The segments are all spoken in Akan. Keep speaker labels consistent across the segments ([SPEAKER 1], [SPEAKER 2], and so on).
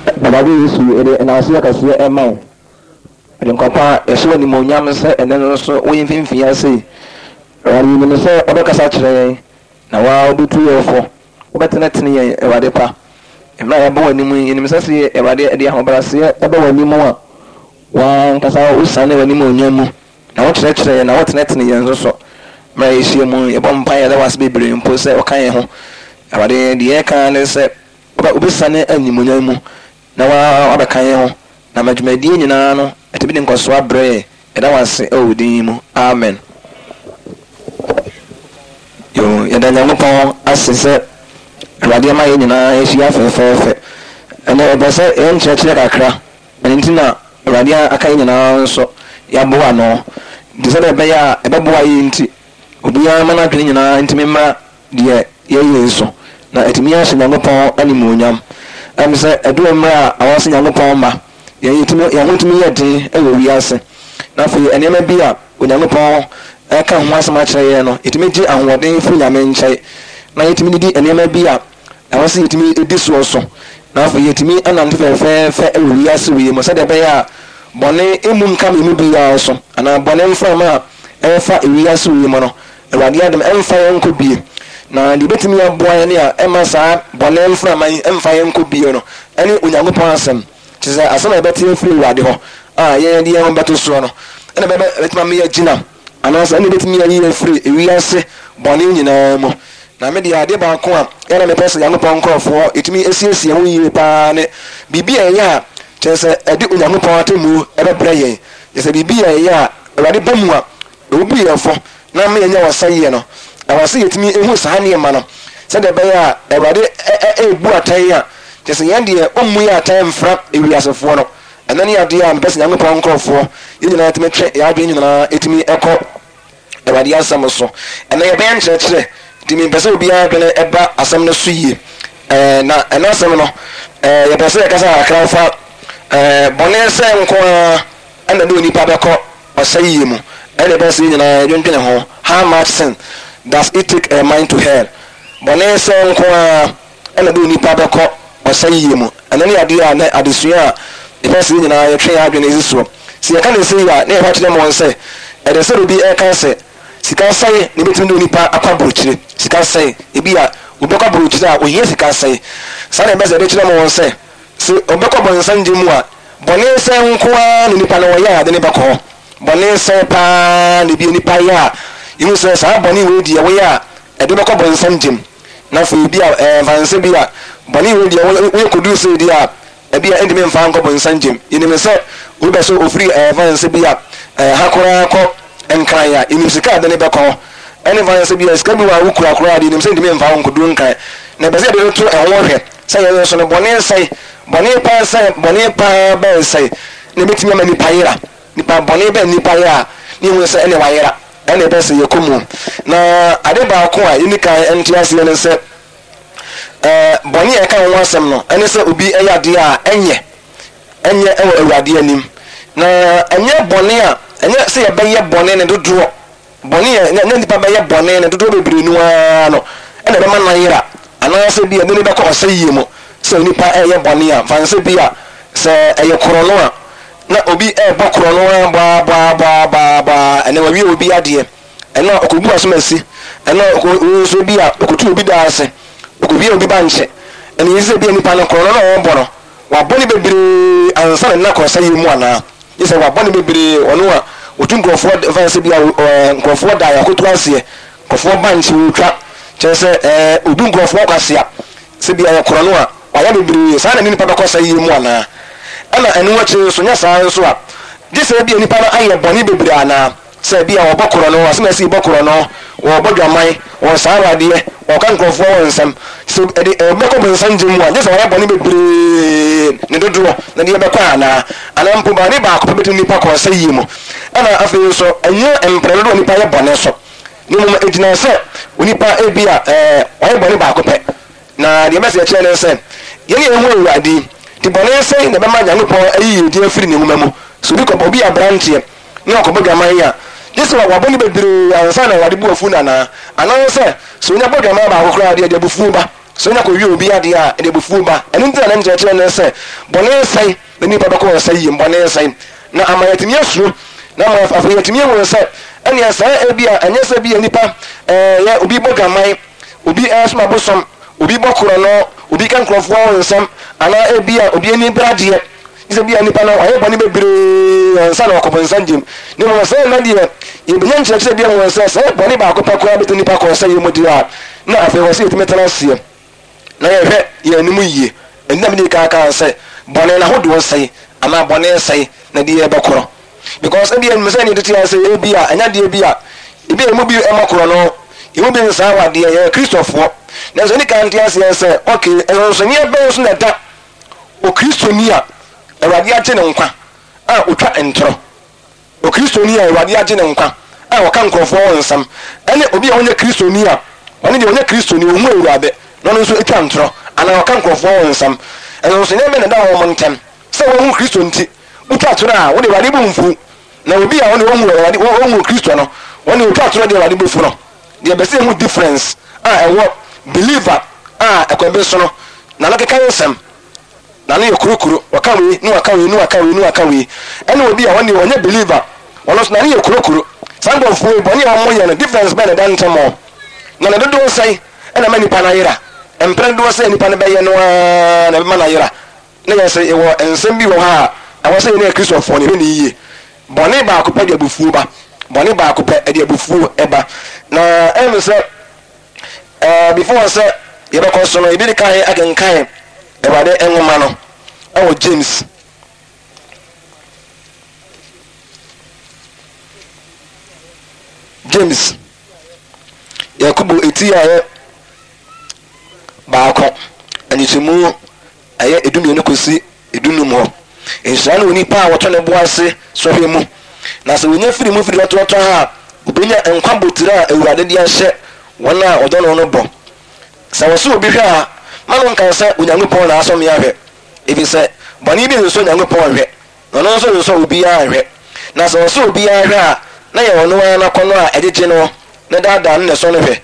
[SPEAKER 1] Awurade Yesu, yɛde nnaase akɛseɛ ɛma wo. Agyenkwa pa, yɛhyɛ wo animuonyam sɛ ɛnnɛ no nso woyɛ mfimfini ha sei. Awurade, yɛnim sɛ wobɛkasa akyerɛ yɛn, na wo ara wobɛtu yɛn fo, wobɛtenetene yɛn, Awurade pa. Mmerɛ a yɛaba w'anim yi, yɛnim sɛ sɛ Awurade de ahobrɛaseɛ ba w'anim a, wo ara ankasa wosiane w'animuonyam mu, na wokyerɛkyerɛ yɛn, na wotenetene yɛn nso so. Mmerɛ a yɛhyia mu yi, yɛbɔ mpaeɛ yɛda wo ase bebree mpo sɛ woka yɛn ho. Awurade, deɛ yɛreka ara ne sɛ, wobɛsiane animuonyam mu na woabɛka yɛn ho, na ma dwumadie nyinaa no atumi de nkɔsoɔ abrɛ yɛn. Yɛda wo ase wɔ wo din mu. Amen. Yo, yɛda Nyankopɔn ase sɛ Awurade ama yɛn nyinaa ahyia fɛfɛɛfɛ. Ɛnɛ yɛpɛ sɛ yɛn nkyerɛkyerɛ kakra, ɛno nti na Awurade aka yɛn nyinaa nso yɛaboa ano. Nti sɛdeɛ ɛbɛyɛ a ɛbɛboa yɛn nti, obiara ma n'adwene nyinaa ntumi mmra deɛ yɛyɛ yi so, na atumi ahyɛ Nyankopɔn animuonyam. Ɛm sɛ ɛduru mmerɛ a awɔ sɛ Nyankopɔn mma yɛn yɛtumi yɛn ho tumi yɛ den wɔ wiase, na afei nneɛma bi a Onyankopɔn ɛka ho asɛm akyerɛ yɛn no, yɛtumi gye ahoɔden firi Nyame nkyɛn, na yɛtumi didi nneɛma bi a ɛwɔ sɛ yɛtumi di soɔ so, na afei yɛtumi anante fɛfɛɛfɛ wɔ wiase wei mu sɛdeɛ ɛbɛyɛ a bɔne mmu nka yɛn mu biara so, anaa bɔne mframa a ɛrefa wiase wei mu no, Awurade adom ɛmfa yɛn nkɔ bie. Na deɛ ɛbɛtumi aboa yɛn a ɛmma saa bɔne mframa yi mfa yɛn nkɔ bie no ɛne Onyankopɔn asɛm. Kyerɛ sɛ asɛm a yɛbɛte afiri Awurade hɔ a yɛn de yɛn ho bɛto soɔ no ɛna ɛbɛbɛ ɛbɛtumi ama yɛagyina anaasɛ ɛna ɛbɛtumi ayi yɛn afiri ewiase bɔne nyinaa mu. Na me deɛ adeɛ baako a ɛna mepɛ sɛ Nyankopɔn nkorɔfoɔ ɛtumi asiesie ho yie paa ne biribi a ɛyɛ a kyerɛ sɛ ɛde Onyankopɔn atemmuo ɛbɛbrɛ yɛn. Kyerɛ sɛ biribi a ɛyɛ a Awurade ba mu a Obu yɛn fɔ na ama yɛanya ɔsɛeɛ no. Ɛwɔ sɛ yɛtumi hu saa nneɛma no sɛdeɛ ɛbɛyɛ a Awurade rebu atɛn a, kyerɛ sɛ yɛn deɛ ɔmmu yɛn atɛn mfra ewiasefoɔ no. Ɛno ne adeɛ a mepɛ sɛ Nyankopɔn nkorɔfoɔ yɛn nyinaa tumi twe yɛn adwene nyinaa tumi kɔ Awurade asɛm so. Ɛnɛ yɛbɛyɛ nkyerɛkyerɛ, nti mempɛ sɛ obiara adwene ɛba asɛm no so yie. Na ɛno asɛm no, yɛpɛ sɛ yɛkasa kakra fa bɔne sɛ nko ara ɛna ɛde onipa bɛkɔ ɔsɛeɛ mu. Ɛna ɛbɛyɛ sɛ yɛn nyinaa yɛdwendwene ho, How much sin does it take a man to hell? Bɔne sɛe nko ara na ɛde onipa bɛkɔ ɔsɛeɛ mu. Ɛno ne adeɛ a na adesua a yɛpɛ sɛ yɛn nyinaa yɛtwe yɛn adwene si soɔ. Sɛ yɛka no sei a, na yɛpɛ akyerɛ mo sɛ, ɛdɛ sɛ obi reka sɛ sika sɛe na ɛbɛtumi de onipa akɔ aburokyire. Sika sɛe, ebia obi bɛkɔ aburokyire a, ɔhia sika sɛe. Saa na yɛpɛ sɛ yɛde kyerɛ mo sɛ, Sɛ ɔbɛkɔ bɔnsam gya mu a, bɔne sɛn nko ara na nipa no ɔyɛ a ade no bɛkɔ hɔ? Bɔne sɛn paa na ebia nipa yɛ a yehu sɛ saa bɔne wei deɛ woyɛ a ɛde bɛkɔ bɔnsam gya mu? Na afei bi a ɛɛ mfa nsɛ bi a bɔne wei deɛ woyɛ kɔduru sei deɛ a ebi a ɛntumi mfa nkɔ bɔnsam gya mu. Yɛnim sɛ obi bɛ sɛ ofiri ɛɛ mfa nsɛ bi a ɛɛ ha koraa kɔ Nkran a, yɛnim sika a ɛde no bɛkɔ hɔ. Ɛne mfa nsɛ bi a sika bi wɔ a wokura koraa deɛ yɛnim sɛ ɛntumi mfa wo nkɔduru Nkran. Na ɛpɛ sɛ yɛde no to ɛho hwɛ sɛ yɛn nso no, bɔne sɛe, bɔne paa sɛe, bɔne paa bɛn sɛe na ɛbɛtumi ama nipa yera? Nipa bɔne bɛn nipa yɛ a na yɛhu sɛ ɛne wayera? Ɛne ɛpɛ sɛ yɛkɔ mu. Na ade baako a yɛnni kan nte aseɛ ne sɛ, ɛɛ bɔne a ɛka ho asɛm no, ɛne sɛ obi yɛ adeɛ a ɛnyɛ, ɛnyɛ wɔ Awurade anim. Na ɛnyɛ bɔne a, ɛnyɛ sɛ yɛbɛyɛ bɔne ne dodoɔ Bɔne a na nnipa bɛyɛ bɔne no dodoɔ bebree no ara no na ɛbɛma no ayera, anaasɛ ebia ɛde no bɛkɔ ɔsɛeɛ mu. Sɛ onipa reyɛ bɔne a, fa no sɛ ebia sɛ ɛyɛ korɔno a, na obi rebɔ korɔno ara bɔ ara bɔ ara bɔ ara bɔ ara bɔ ara, ɛnna wawie obi adeɛ, ɛnna ɔkɔbu asomasi, ɛnna ɔkɔ wei nso ebia ɔkɔtu obi dan ase, ɔkɔwia obi bankye. Ɛnna yɛsi sɛ ebia nipa no korɔno no a ɔrebɔ no, wabɔ no bebree ansa na ne nna kɔ ɔsɛeɛ mu anaa? Gye sɛ wabɔ no bebree, ɔno a ɔtu nkurɔfoɔ mfa sɛ bia nkurɔfoɔ da akoto aseɛ, nkurɔfoɔ ba nkye ɔtwa, kyerɛ sɛ ɛɛ ɔbu nkurɔfoɔ kwasea, sɛ bia yɛkorɔ no a wayɛ bebree, saa na ne nipa bɛkɔ sɛeɛ mu anaa? Ɛna ɛno akyiri nso nyɛ saa nso a, gye sɛ bia nipa no ayɛ bɔne bebree anaa? Sɛ ebia wɔbɔ korɔno, asɛm a ɛsɛ bɔ korɔno, wɔbɔ dwaman, wɔsaa awadeɛ, wɔka nkurɔfoɔ wɔ nsɛm. Sɛ ɛde ɛbɛkɔ bonsam gya mu a, gye sɛ wɔayɛ bɔne bebree ne dodoɔ na ɛde ɛbɛkɔ anaa? Anaa mpo bɔne baako pɛ bɛtumi nipa kɔ ɔsɛeɛ mu. Ɛna afei nso, ɛnyɛ mprɛ dodoɔ a nipa yɛ bɔne so, na mmom ɛgyina sɛ onipa ebia ɛɛ wayɛ bɔne baako pɛ. Na deɛ mɛsɛ kyerɛ ne sɛ, yɛn a yɛhu Awurade yi, de bɔne sɛn na ɛbɛma Nyankopɔn ayi yɛn din afiri ne nwoma mu? Sɛ obi kɔbɔ, obi yɛ aberanteɛ na ɔkɔbɔ dwaman a, gye sɛ wabɔ no bebree ansa na Awurade bo afu no anaa? Anaasɛ sɛ onya bɔ dwaman baako koraa deɛ, ɛde abufuo ba? Sɛ wonya kɔwie obi adeɛ a, ɛde abufuo ba. Ɛno nti na ne nkyerɛkyerɛ ne sɛ, bɔne sɛe na nnipa bɛkɔ ɔsɛe yie mu. Bɔne sɛe na ama yɛatumi asuro, na ama afei yɛatumi ahu sɛ ɛneɛ saa ebi a ɛnyɛ sɛ bi a nnipa ɛyɛ obi bɔ dwaman, obi ɛsom abosom, obi bɔ korɔno, obi ka nkurɔfoɔ ho nsɛm, anaa ebi a obi ani bere adeɛ. Gye sɛ bi a nipa no wayɛ bɔne bebree ansa na wakɔ bonsam gyem. Na mmom sɛ ɛnnɛ deɛ yɛbɛnya nkyerɛkyerɛ bi ahu sɛ sɛ bɔne baako pɛ koraa bɛtumi nipa kɔ ɔsɛeɛ mu deɛ a, na afei ɛwɔ sɛ yɛtumi tena aseɛ na yɛhwɛ yɛn anim yie. Ɛnti na medii kan kaa sɛ bɔne no ahodoɔ sɛe anaa bɔne sɛe na deɛ ɛbɛkorɔ. Because ebia nim sɛ ɛne tete ase ebi a ɛnyɛ adeɛ bi a ebi a emu bi ɛmɔ korɔ no, emu bi nsaa wɔ adeɛ, yɛyɛ Kristofoɔ. Nanso ɛne kan te aseɛ sɛ okay, nsonsonoeɛ bɛn nso na ɛda Okristoni a Awurade agye no nkwa a otwa ntorɔ, Okristoni a Awurade agye no nkwa a ɔka nkurɔfoɔ ho nsɛm, ɛne obi a ɔnyɛ Kristoni a ɔno deɛ ɔnyɛ Kristoni, ɔnhu Awurade, na ɔno nso twa ntorɔ anaa ɔka nkurɔfoɔ ho nsɛm. Nsonsonoeɛ bɛn na ɛda wɔn ntam? Sɛ woahu Kristo nti, wotwa torɔ a, wo deɛ Awurade bo mfu, na obi a ɔno deɛ ɔnhu Awurade, ɔnhu Kristo no, ɔno deɛ ɔtwa torɔ deɛ Awurade bo fu no. Deɛ ɛbɛ sɛ yɛhu difference a ɛwɔ believer a ɛkwan bi so no n'ano keka nsɛm, n'ano yɛ kurokuro, ɔka wei ne waka wei ne waka wei ne waka wei, ɛne obi a ɔno deɛ ɔnyɛ believer, ɔno nso n'ano yɛ kurokuro. Saa nkurɔfoɔ yi bɔne a wɔyɛ no difference bɛn na ɛda ntam hɔ? Na ne dodoɔ sɛn na ɛma nipa no ayera? Mprɛ dodoɔ sɛ nipa no bɛyɛ no ara na ɛbɛma no ayera. Na yɛn sɛ yɛwɔ nsɛm bi wɔ hɔ a ɛwɔ sɛ yɛne Akristofoɔ no yɛhwɛ no yie. Bɔne baako pɛ de abufuo ba. Bɔne baako pɛ de abufuo ba. Na ɛyɛ me sɛ ɛɛ before sɛ yɛbɛkɔ so no yɛbɛdi kan akenkan Awurade nwoma no ɛwɔ James. James Yakobo eti a ɛyɛ baako nkyekyɛmu ɛyɛ edumienu kosi edunnum hɔ. Nhyira ne onipa a wɔtɔ ne bo ase sɔhwɛ mu, na sɛ onya firi mu firi tɔtorɔtɔɔ a, obenya nkwa botiri a Awurade de ahyɛ wɔn a wɔdɔ no no bɔ. Sɛ wɔsɔ obi hwɛ a, mma no nka sɛ, Onyankopɔn na asɔ me ahwɛ, efisɛ bɔne bi nsɔ Onyankopɔn nhwɛ, na ɔno nso nsɔ obiara nhwɛ. Na sɛ ɔsɔ obiara hwɛ a, na ɛyɛ ɔno ara n'akɔnnɔ a ɛgyegye no na ɛdaadaa no na ɛsɔ no hwɛ.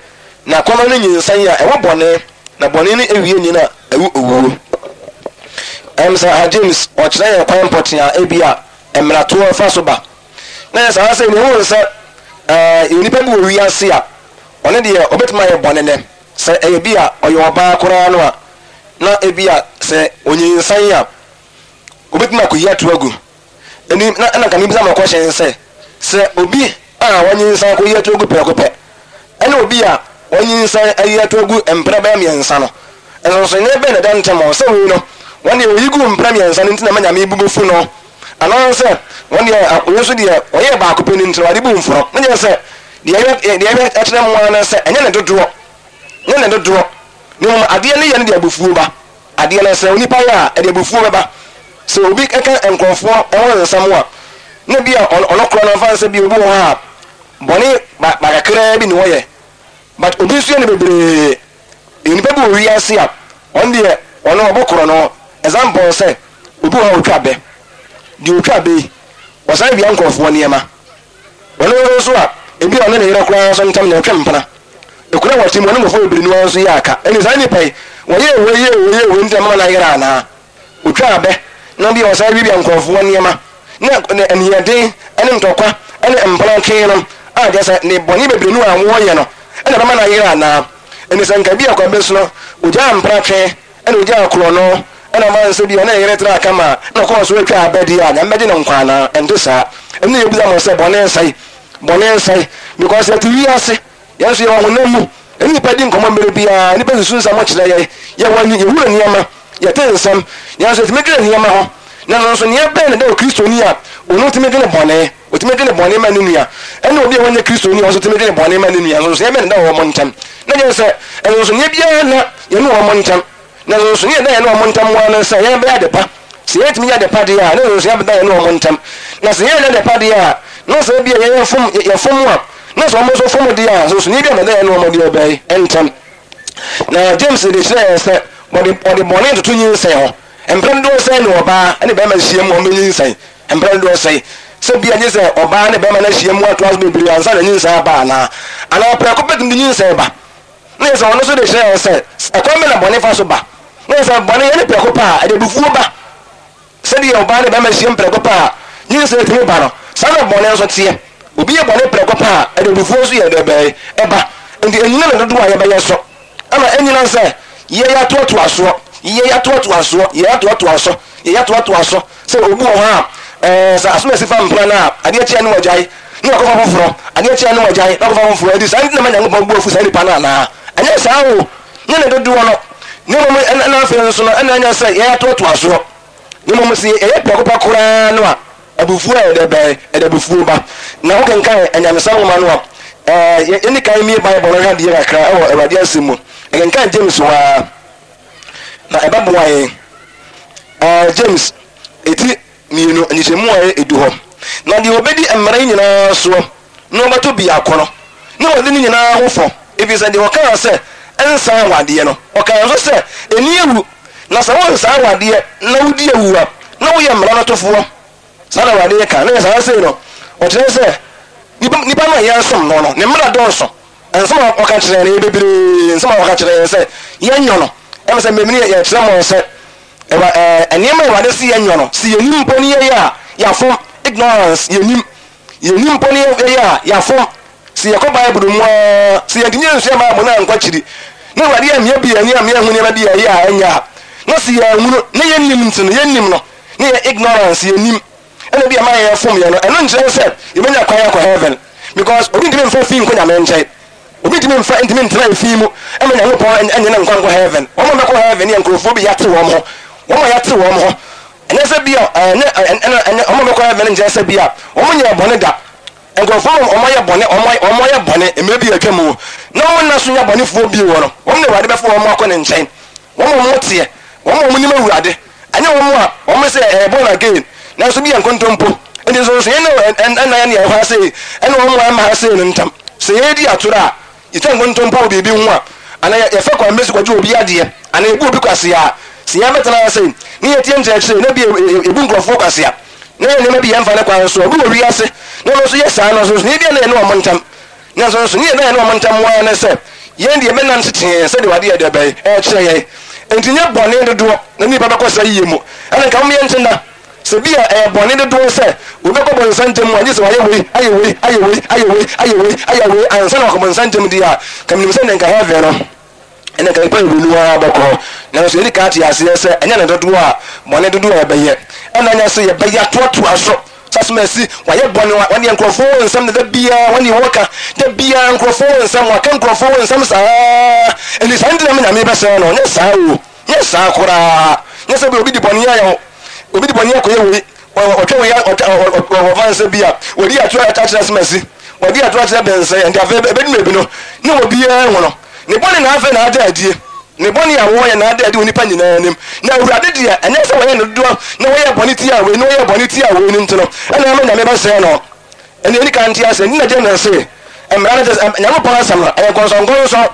[SPEAKER 1] Na akɔnnɔ no nyinsɛn a ɛwɔ bɔne, na bɔne no awie nyin a ɛwo owuo. Ɛm sɛ ha James ɔkyerɛ yɛn kwan pɔtee a ebia mmaratoɔ fa so ba. Na yɛ saa sɛ nea ɛwɔ sɛ ɛɛ yɛ nipa bi wɔ wiase a ɔno deɛ ɔbɛtumi ayɛ bɔne nɛ sɛ ɛyɛ bi a ɔyɛ ɔbaa koraa no a na ebi a sɛ ɔnyinsɛn a ɔbɛtumi akɔyi ato agu. Ɛni na ɛna nka mebisa mo question sɛ, sɛ obi a wanyinsan akɔyi atu agu prɛko pɛ, ɛne obi a wanyinsan ayi atu agu mprɛ bɛyɛ mmiɛnsa no, nsonsonoeɛ bɛn na ɛda ntam? Sɛ wei no, wɔn deɛ wɔyi guu mprɛ mmiɛnsa no nti na ɛma Nyame bo bɛfu no, anaasɛ wɔn deɛ wei nso deɛ wɔyɛɛ baako pɛ no nti na wɔde bu mforo. Ne deɛ sɛ deɛ ɛyɛ deɛ ɛyɛ ɛkyerɛ mo ara ne sɛ ɛnyɛ ne dodoɔ, nyɛ ne dodoɔ, na mmom adeɛ no yɛ no de abufuo ba. Adeɛ no, sɛ onipa yɛ a, ɛde abufuo bɛba. Sɛ obi ka nkurɔfoɔ ho nsɛm a, na bi a ɔno korɔ no, mfa no sɛ bi obi wɔ hɔ a, bɔne ba ba kakraa bi na ɔyɛ, but obi nso yɛ no bebree. Nnipa bi wɔ wiase a, ɔno deɛ, ɔno ɔbɔ korɔ no. Example sɛ, obi wɔ hɔ a ɔtwa bɛ. Deɛ ɔtwa bɛ yi, ɔsan wia nkurɔfoɔ nneɛma. Ɔno nso a, ebia ɔne ne yere koraa nso ntam na ɔtwe mpena. Ekura wɔ ti mu, ɔne mmofra bebree no ara nso yɛ aka. Ɛnde saa nnipa yi, wɔyɛɛ wei, yɛɛ wei, yɛɛ wei nti na ɛmama no ayera anaa? Otwaa bɛ, na ebia ɔsan wiawia nkurɔfoɔ nneɛma, na aniɛden ne ntɔkwa ne mpenatwe no a kyerɛ sɛ ne bɔne bebree no a wɔyɛ no na ɛbɛma no ayera anaa? Ɛnde sɛ anka ebia kwan bi so no, ogyaa mpenatwe na ogyaa korɔno na ɔmaa no sɛ bi a ɔne ne yere traa kama na ɔkɔɔ so twaa bɛ deɛ a, Nyame bɛgye no nkwa anaa? Ɛnte saa. Ɛno na yɛbisa mo sɛ, bɔne nsɛe? Bɔne nsɛe. Because yɛte wiase, yɛn nso yɛwɔ honam mu, yɛne nnipa di nkɔmmɔ mmerɛ biara, nnipa susu nsɛm kyerɛ yɛn, yɛwɔ ani, yɛhunu nneɛma, yɛte nsɛm, nanso yɛtumi dwene nneɛma ho. Na ɛno nso, nea bɛn na ɛda Okristoni a ɔno tumi dwene bɔne, ɔtumi dwene bɔne ma ne nua, ɛne obi a ɔnyɛ Kristoni a ɔno nso tumi dwene bɔne ma ne nua, nsonsonoeɛ bɛn na ɛda wɔn ntam? Na kyerɛ sɛ, nsonsonoeɛ biara nna yɛne wɔn ntam. Na nsonsonoeɛ a ɛda yɛne wɔn ntam ara ne sɛ yɛbɛyɛ adepa. Sɛ yɛtumi yɛ adepa deɛ a, na nsonsonoeɛ abɛda yɛne wɔn ntam. Na sɛ yɛanyɛ adepa deɛ a, na sɛ ebia yɛn fom, yɛfom a, na sɛ wɔn nso fom deɛ a, nsonsonoeɛ bi abɛda yɛne wɔn deɛ bɛn ntam. Na James de kyerɛɛ yɛn sɛ wɔde, wɔde bɔne toto nyinsɛn ho. Mprɛ dodoɔ sɛn na ɔbaa ne barima hyia mu a wɔbɛnyinsɛn? Mprɛ dodoɔ sɛn? Sɛ bia gye sɛ ɔbaa ne barima no ahyia mu atoa so bebree ansa na nyinsɛn aba anaa? Anaa prɛko pɛ tumi de nyinsɛn ba? Na yɛ sɛ ɔno nso de kyerɛ yɛn sɛ ɛkwan bɛn na bɔne fa so ba. Na yɛ sɛ bɔne yɛ ne prɛko pɛ a, ɛde abufuo ba. Sɛdeɛ ɔbaa ne barima hyiam prɛko pɛ a, nyinsɛn tumi ba no, saa na bɔne nso teɛ. Obi yɛ bɔne prɛko pɛ a, ɛde abufuo nso yɛ dɛ bɛn? Ɛba. Enti ɛnnyina ne dodoɔ a yɛbɛyɛ so, ɛna ɛnnyina sɛ yɛyɛ atoatoa soɔ, yɛyɛ atoatoa soɔ, yɛyɛ atoatoa so, yɛyɛ atoatoa so. Sɛ obi wɔ hɔ a, ɛɛ, sɛ asomasi fa mpena no a, adeɛ kye a ne wagyae, ne wakɔfa foforɔ, adeɛ kye a ne wagyae, na wakɔfa foforɔ. Enti saa nti na ma Nyankopɔn bo afu saa nipa no anaa? Ɛnyɛ saa o! Nyɛ ne dodoɔ no, na mmom ɛna afei nso no, ɛna ɛnyɛ sɛ yɛyɛ atoatoa soɔ, na mmom sɛ yɛyɛ prɛko pɛ koraa no a, abufuo a ɛdɛ bɛn, ɛde abufuo ba. Na wokenkan anyamesɛm nwoma no a, ɛɛ, yɛnni kan mmie Bible no hwɛ adeɛ kakra wɔ Awurade asɛm mu. Yɛkenkan James hɔ ara, na ɛbɛboa yɛn. Ɛɛ, James, eti mmienu, nkyekyɛmu a ɛyɛ edu hɔ. Na deɛ ɔbɛdi mmara yi nyinaa soɔ na ɔbɛto biako no, na wɔde ne nyinaa ho fɔ, ɛfiri sɛ deɛ ɔkaa sɛ, Nsa awadeɛ no, ɔkaa nso sɛ, Nni awu. Na sɛ wonsa awadeɛ na wodi awu a, na woyɛ mmara no tofoɔ. Saa na Awurade ka. Na yɛ saa sei no, ɔkyerɛ sɛ nipa, nipa no a yɛresom no no, ne mmara dɔɔso. Nsɛm a ɔka kyerɛ yɛn no yɛ bebree. Nsɛm a ɔka kyerɛ yɛn sɛ yɛnyɔ no, ɛma sɛ mmɛmini yɛkyerɛ mo sɛ ɛwa ɛɛ nneɛma a Awurade se yɛnyɔ no, sɛ yɛnim mpo ne yɛyɛ a, yɛafom. Ignorance, yɛnim. Yennim mpo nea yɛyɛ a, yɛafom. Sɛ yɛkɔ Bible mu a, sɛ yɛantumi ansua Bible no ankɔ akyiri, na Awurade ammiabia yɛn ani amma yɛanhu nneɛma bi a yɛyɛ a ɛnyɛ a, na sɛ yɛanhunu, na yennim nti no, yennim no, na yɛ ignorance, yennim, ɛna bi a ɛma yɛfom yɛn no, ɛno nkyerɛ sɛ yɛbɛnya kwan akɔ heaven. Because obi ntumi mfa fi nkɔ Nyame nkyɛn. Obi ntumi mfa ntumi ntena efi mu ɛma Nyankopɔn ɛnyɛ ne nkwa nkɔ heaven. Wɔn a wɔbɛkɔ heaven yɛ nkurɔfoɔ bi yɛate wɔn ho. Wɔn a yɛate wɔn ho. Ɛnyɛ sɛ bi a ɛnyɛ ɛna ɛnyɛ wɔn a wɔbɛkɔ heaven nkyerɛ sɛ bi a wɔn nyɛɛ bɔne da. Nkurɔfoɔ a wɔn ayɛ bɔne wɔn wɔn ayɛ bɔne mmerɛ bi a atwa mu na wɔn nna so nyɛ abɔnefoɔ bio no, wɔn na Awurade bɛfa wɔn akɔ ne nkyɛn. Wɔn a wɔn teɛ, wɔn a wɔn nim Awurade, ɛnyɛ wɔn a wɔn sɛ ɛyɛ born again nanso bi yɛ nkontompo. Enti nsonsonoeɛ no ɛnna yɛne ɛwɔ ha sei ɛne wɔn a ɛmma ha sei no ntam. Sɛ yɛredi atoro a, Yɛtwa nkontompo wɔ biribi ho a, anaa yɛfa kwan bi so kɔgye obi adeɛ, anaa yɛbu obi kwasea a, sɛ yɛabɛtena ase na yɛtie nkyerɛkyerɛ na ebia yɛbu nkurɔfoɔ kwasea na yɛyɛ nneɛma bi yɛmfa ne kwan so a, obi wɔ wiase na ɔno nso yɛ saa no, nsonsonoeɛ biara nna yɛne wɔn ntam. Na nsonsonoeɛ a ɛda yɛne wɔn ntam ara ne sɛ, yɛn deɛ yɛbɛnante tee sɛdeɛ Awurade yɛ dɛbɛn ɛrekyerɛ yɛn. Enti nyɛ bɔne dodoɔ na nnipa bɛkɔ saa yie mu. Ɛna nka mom yɛnte nna. Sɛ bi a ɛyɛ bɔne dodoɔ sɛ obi bɛkɔ bɔnsa ntam a, gye sɛ wayɛ wei, ayɛ wei, ayɛ wei, ayɛ wei, ayɛ wei, ayɛ wei ansa na wakɔ bɔnsa ntam deɛ a, ka menim sɛ nka heaven no, ɛna nka nipa bebree no ara bɛkɔ hɔ. Nanso yɛdi kan te aseɛ sɛ ɛnyɛ ne dodoɔ a bɔne dodoɔ a yɛbɛyɛ, ɛna ɛnyɛ sɛ yɛbɛyɛ atoatoa so sɛ asɛm a ɛsi wayɛ bɔne, wɔne nkurɔfoɔ wɔ nsɛm na da biara wɔne wɔka, da biara nkurɔfoɔ wɔ nsɛm, waka nkurɔfoɔ wɔ nsɛm saa, ɛnti saa nti na me Nyame bɛsɛe no, nyɛ saa o. Nyɛ saa koraa. Nyɛ sɛ bi obi de bɔne ayɛ wo, obi de bɔne akɔyɛ wei, ɔtwa wei, ɔfa nsɛ bi a, wɔdi atorɔ akyerɛ asɛm asi, wɔdi atorɔ akyerɛ bɛnsɛn, nti afei ɛbɛdu baabi no, ne obiara hu no. Ne bɔne na afei na ada adie. Ne bɔne a wɔyɛ na ada adi wɔ nnipa nyinaa anim. Na Awurade deɛ, ɛnyɛ sɛ wɔyɛ no dodoɔ na wɔyɛ bɔne tia wei na wɔyɛ bɔne tia wei no nti no, ɛna ama Nyame bɛsɛe no. Ɛnna ɛni kan nte aseɛ. Nti na James se, mmara no kyerɛ sɛ, Nyankopɔn asɛm no, ɛyɛ nkɔnsɔnkɔnsɔn.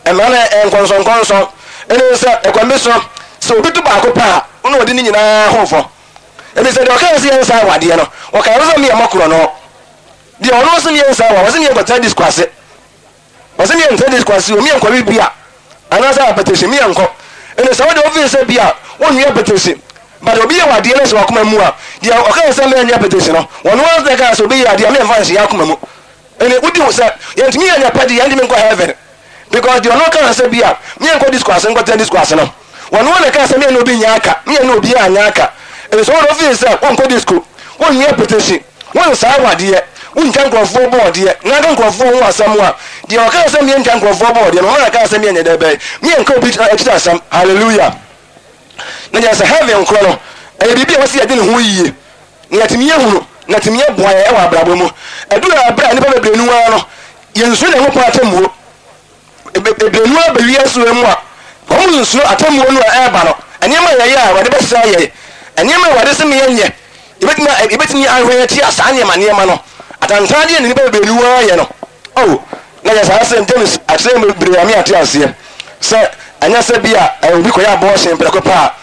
[SPEAKER 1] Mmara no yɛ nkɔnsɔnkɔnsɔn. Ɛne sɛ, ɛkwan bi so, sɛ obi to baako pɛ a, wo na ɔde ne nyinaa ho fɔ. Ɛfiri sɛ deɛ ɔkaa sɛ yɛnsan awadeɛ no, ɔkaa nso sɛ meyɛ mmɔ no. Deɛ ɔno nso meyɛ wa, ɔse meyɛ nkɔtena disco ase. Ɔse meyɛ ntena disco ase, meyɛ nkɔwe bia, anaasɛ apɛtɛsi, meyɛ nkɔ. Ɛne sɛ wode wofii sɛ bia, wonwe apɛtɛsi. But obi yɛ wadeɛ no sɛ wakoma mu a, deɛ ɔkaa sɛ meyɛ nwe apɛtɛsi no, ɔno ara nso kaa sɛ obi yɛ adeɛ a meyɛ mfa nhyɛ akoma mu. Ɛnɛ wodi ho sɛ yɛntumi yɛ nea pɛ de yɛntumi nkɔ heaven because deɛ ɔno kaa sɛ bi a me yɛnkɔ disco ase nkɔtena disco ase no wɔno na kaa sɛ me yɛne obi nyɛ aka me yɛne obi anyɛ aka ɛnti sɛ wɔn ofii sɛ wonkɔ disco wonyɛ petition wonsaa wadeɛ wontwa nkurɔfoɔ bɔɔdeɛ na aka nkurɔfoɔ ho asɛm a deɛ ɔkaa sɛ me yɛntwa nkurɔfoɔ bɔɔdeɛ no ɔno na kaa sɛ me yɛnyɛ dɛ bɛn me yɛnka obi akyiri asɛm. Hallelujah. Na kyerɛ sɛ heaven korɔ no ɛyɛ biribi a wɔsi yɛde ne ho yie na yɛatumi ahunu na atumi aboa yɛn wɔ abrabɔ mu. Ɛduru ɛberɛ a nnipa bebree no ara no, yɛnsuro Nyankopɔn atemmuo. Bebree no ara ba wiase wei mu a, wɔn nsuro atemmuo no a ɛreba no. Nneɛma a yɛyɛ a Awurade bɛsra yɛn, nneɛma a Awurade se yɛnyɛ, yɛbɛtumi yɛbɛtumi ahwɛ atia saa nneɛma nneɛma no. Atantandeɛ na nnipa bebree no ara yɛ no. Oh, na yɛ saa sɛ James akyerɛ mu bebree a me ate aseɛ sɛ ɛnyɛ sɛ bi a obi kɔyɛ abortion prɛko pɛ a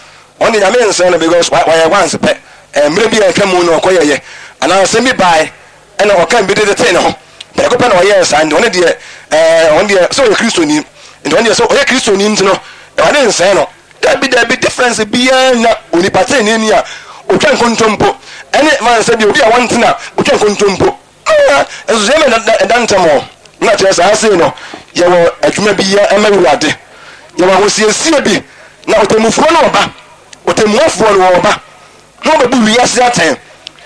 [SPEAKER 1] Ɔno deɛ Nyame nsɛe no because wayɛ once pɛ. Mmerɛ bi a atwa mu no ɔkɔ yɛyɛ anaa asɛm bi bae ɛna ɔka bi de tetee ne ho. Prɛko pɛ na ɔyɛɛ saa nti ɔno deɛ ɛɛ ɔno deɛ sɛ ɔyɛ Kristoni. Nti ɔno deɛ sɛ ɔyɛ Kristoni nti no, Awurade nsɛe no. Dabi, dabi, difference biara nna onipa teneneeni a otwa nkontompo ɛne man sɛ bi obi a wɔntene a otwa nkontompo. Ah, nsosoyɛ bɛn na ɛda ntam hɔ? Na kyerɛ saa sei no, yɛwɔ adwuma bi yɛ ɛma Awurade. Yɛwɔ ahosiesie bi, na ɔtemmufoɔ no ɔba, ɔtemmuafoɔ no ɔba, na ɔbɛbu wiase atɛn,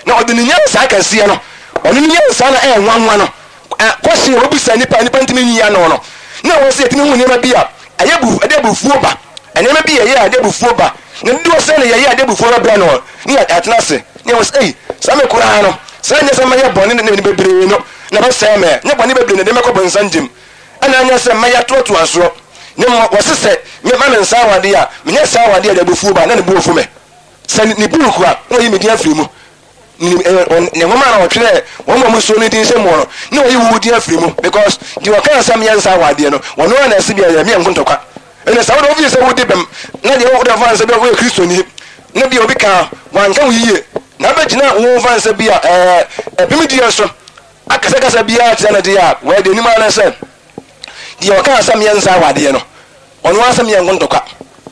[SPEAKER 1] na ɔde ne nyansa kɛseɛ no, ɔno ne nyansa na ɛyɛ nwanwa no, question a wɔbisa nnipa a nnipa ntumi nyi ano no, na ɛwɔ sɛ yɛtumi hu nneɛma bi a ɛyɛ bu ɛde abufuo ba, nneɛma bi yɛyɛ a ɛde abufuo ba, na dodoɔ sɛn na yɛyɛ a ɛde abufuo bɛbrɛ no, ne yɛatena ase, ne yɛwɔ sɛ, ei, saa me koraa no, sɛ ɛnyɛ sɛ mɛyɛ bɔne ne ne bebree no na ɛbɛsɛe me, nyɛ bɔne bebree na ɛde mɛkɔ bonsam gyem, ɛna ɛnyɛ sɛ mɛyɛ atoatoa soɔ, na mmom wɔse sɛ mema me nsa awadeɛ a, menyɛ saa awadeɛ a ɛde abufuo ba, na ne bo afu me. Sɛ ne buuku a, na wayi me din afiri mu. Ne ne nwoma a na ɔtwerɛ wɔn a wɔsuro ne din hyɛ mu no, na wayi wo din afiri mu because deɛ ɔkaa sɛ menyɛ nsa awadeɛ no, ɔno ara na ɛse bi ɛyɛ meɛ nko ntɔkwa. Ɛnna sɛ wode wofii sɛ wodi bem na deɛ wode fa nsɛ bi a woyɛ Kristoni na bi a obi ka wanka wo yie na abɛgyina wo fa nsɛ bi a ɛɛ ɛbem deɛ so akasakasa biara kyerɛ no deɛ a wɔyɛ deɛ anim ara ne sɛ deɛ ɔkaa sɛ menyɛ nsa awadeɛ no Ɔno ara sɛ meyɛ nko ntɔkwa.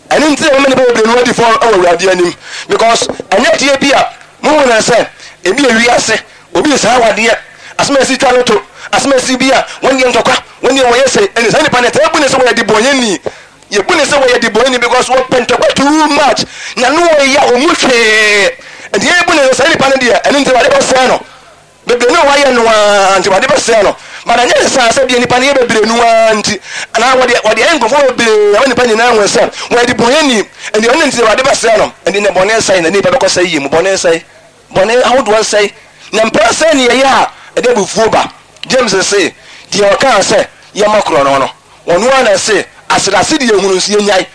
[SPEAKER 1] Ɛno nti na mama nnipa bebree no adi fɔ wɔ Awurade anim because ɛnyɛ adeɛ bi a mohu no sɛ ebi yɛ wiase, obi nsaa awadeɛ, asɛm a ɛsi twa no to, asɛm a ɛsi bi a wɔn deɛ ntɔkwa, wɔn deɛ wɔyɛ sei, ɛne saa nipa no yɛtaa bu no sɛ wɔyɛ debɔnyɛni. Yɛbu no sɛ wɔyɛ debɔnyɛni because wɔpɛ ntɔkwa too much, na no wɔyɛ a wɔn hwee. Nti yɛbu no sɛ saa nipa no deɛ ɛno nti Awurade bɛsɛe no. Bebree no a wɔayɛ no ara nti wɔde bɛsɛe no. But ɛnyɛ ne saa sɛ bia nipa no yɛ bebree no ara nti anaa wɔde wɔde ayɛ nkurɔfoɔ bebree ama nipa nyinaa ahu sɛ wɔyɛ debɔnyɛni nti ɛno nti wɔde bɛsɛe no. Ɛnti na bɔne sɛe na nipa bɛkɔ sɛe yie mu. Bɔne sɛe. Bɔne ahodoɔ sɛe. Na mpɛn sɛe ne yɛyɛ a ɛde abufuo ba. James se deɛ ɔkaa sɛ yɛmmɔ korɔno no ɔno ara na ɛse asedase deɛ hunu nso yɛnyae.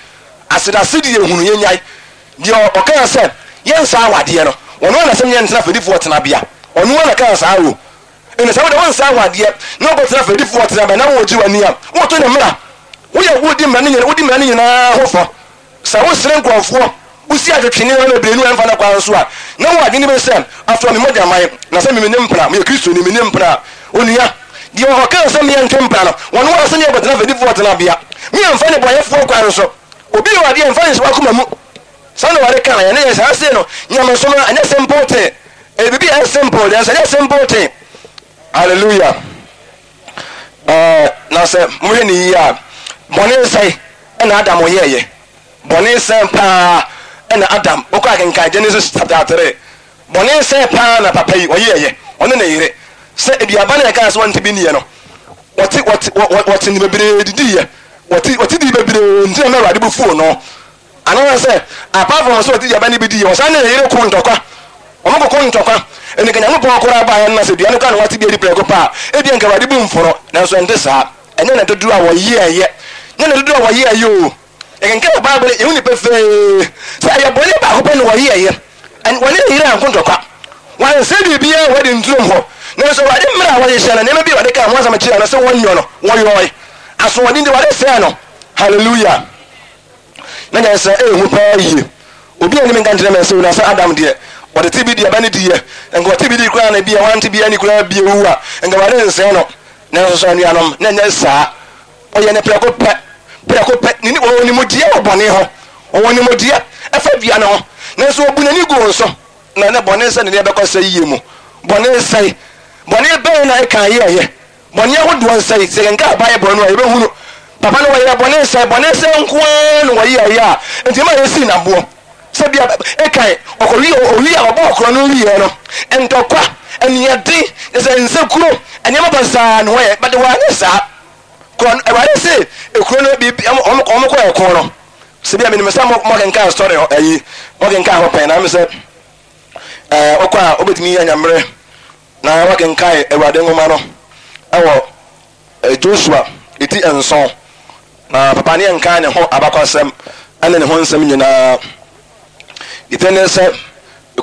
[SPEAKER 1] Asedase deɛ hunu yɛnyae. Deɛ ɔkaa sɛ, Yɛnsa awadeɛ no, ɔno ara na sɛ yɛntena fɛdifoɔ tenabea. Ɔno ara na kaa saa o. Ɛnna sɛ wode wonsa awadeɛ na wokɔtena fɛdifoɔ tenabea na wɔregye w'ani a, woreto ne mmara. Woyɛ wodi mmara no nyinaa wodi mmara no nyinaa ho fɔ. Sɛ wosere nkurɔfoɔ, wosi atwetwe nneɛma bebree no a ɛmfa no kwan so a, na wo adwene bɛyɛ sɛ, Afei me mogya man, na sɛ me menni mpena, meyɛ Kristoni, menni mpena a. Onua, deɛ ɔkaa sɛ meɛntwe mpena no, ɔno ara sɛ meɛkɔtena fɛdifoɔ tenabea. Meɛmfa nnebɔneyɛfoɔ kwan so. Obi yɛ adeɛ mfa nhyɛ w'akoma mu. Saa na Awurade kaa yɛn ne yɛn saa sei no nyamesom no ɛnyɛ simple thing. Ɛyɛ biribi a ɛyɛ simple nanso ɛnyɛ simple thing. Hallelujah. Ɛɛ na sɛ mohwɛ ne yie a bɔne nsɛe ɛna Adam yɛɛyɛ. Bɔne nsɛe paa ɛna Adam wokɔ akenkan Genesis chapter 3 Bɔne sɛɛ paa na papa yi ɔyɛɛyɛ, ɔne ne yere. Sɛ aduaba no a yɛkaa sɛ wɔnte bi nniiɛ no, wɔte, wɔte, wɔ, wɔte ne bebree didiiɛ. Wɔte, wɔte dii bebree nti na na Awurade bo fuu no. Anaasɛ, apart from sɛ wɔte aduaba no bi diiɛ, wɔsan ne ne yere koo ntɔkwa. Wɔn koko ntɔkwa. Ɛnni nka Nyankopɔn koraa baeɛ no na sɛ dua no koraa na wɔate bi adi prɛko pɛ a, ebia nka Awurade bo mfu no. Nanso ɛnte saa. Ɛnyɛ ne dodoɔ a wɔyɛɛyɛ. Nyɛ ne dodoɔ a wɔyɛɛyɛ o. Yɛkenkan wɔ Bible no, yehu no pefee sɛ ɛyɛ bɔne baako pɛ na wɔyɛeɛ. Wɔne ne yere anko ntɔkwa. Wɔansɛe biribiara wɔ Eden turom hɔ. Nanso Awurade mmara a wɔhyehyɛɛ no, nneɛma bi a wɔde kaa ho asɛm kyerɛɛ no sɛ wɔnyɔ no, wɔyɔe. Asoɔden nti, Awurade sɛee no. Hallelujah! Na nyansa ɛyɛ hu paa yie. Obi anim nka nkyerɛ me sɛ na sɛ Adam deɛ ɔde te bi di aba ne diiɛ. Nka ɔte bi di koraa na bi a wante bi ani koraa bi ewu a, nka Awurade nsɛe no. Nanso so anuanom, na ɛnyɛ saa. Ɔyɛ no prɛko pɛ. Prɛko pɛ. Ne, ɔwɔ nimdeɛ wɔ bɔne ho. Ɔwɔ nimdeɛ ɛfa dua no ho. Nanso ɔbu n'ani gu wɔn so. Na ne bɔne sɛ ne deɛ bɛkɔ sɛ yie mu. Bɔne sɛe. Bɔne bɛn na ɛka yɛɛyɛ? Bɔne ahodoɔ nsɛe. Sɛ yɛnka Bible no a, yɛbɛhunu. Papa no wɔyɛɛ bɔne sɛe. Bɔne sɛe nko ara na wɔyɛɛyɛ a, nti ɛma yɛsii no aboɔ. Sɛ bia ɛkan, ɔkɔwie, owie a ɔbɔɔ korɔ no wieɛ no, ntɔkwa, aniɛden, kyerɛ sɛ nsekuro, nneɛma basaa na wɔyɛ. But wɔanyɛ saa. Kɔ no, Awurade se ekuro no biribi wɔn wɔn wɔn kɔ ɛko no. Sɛ bia menim sɛ mo mokenkan story hɔ ayi mokenkan hɔ pɛn na me sɛ ɛɛ wokɔ a wobɛtumi anya mmerɛ na wakenkan Awurade nwoma no ɛwɔ Joshua eti nson na papa ne yɛnkan ne ho abakwasɛm ɛne ne ho nsɛm nyinaa. Deɛ ne sɛ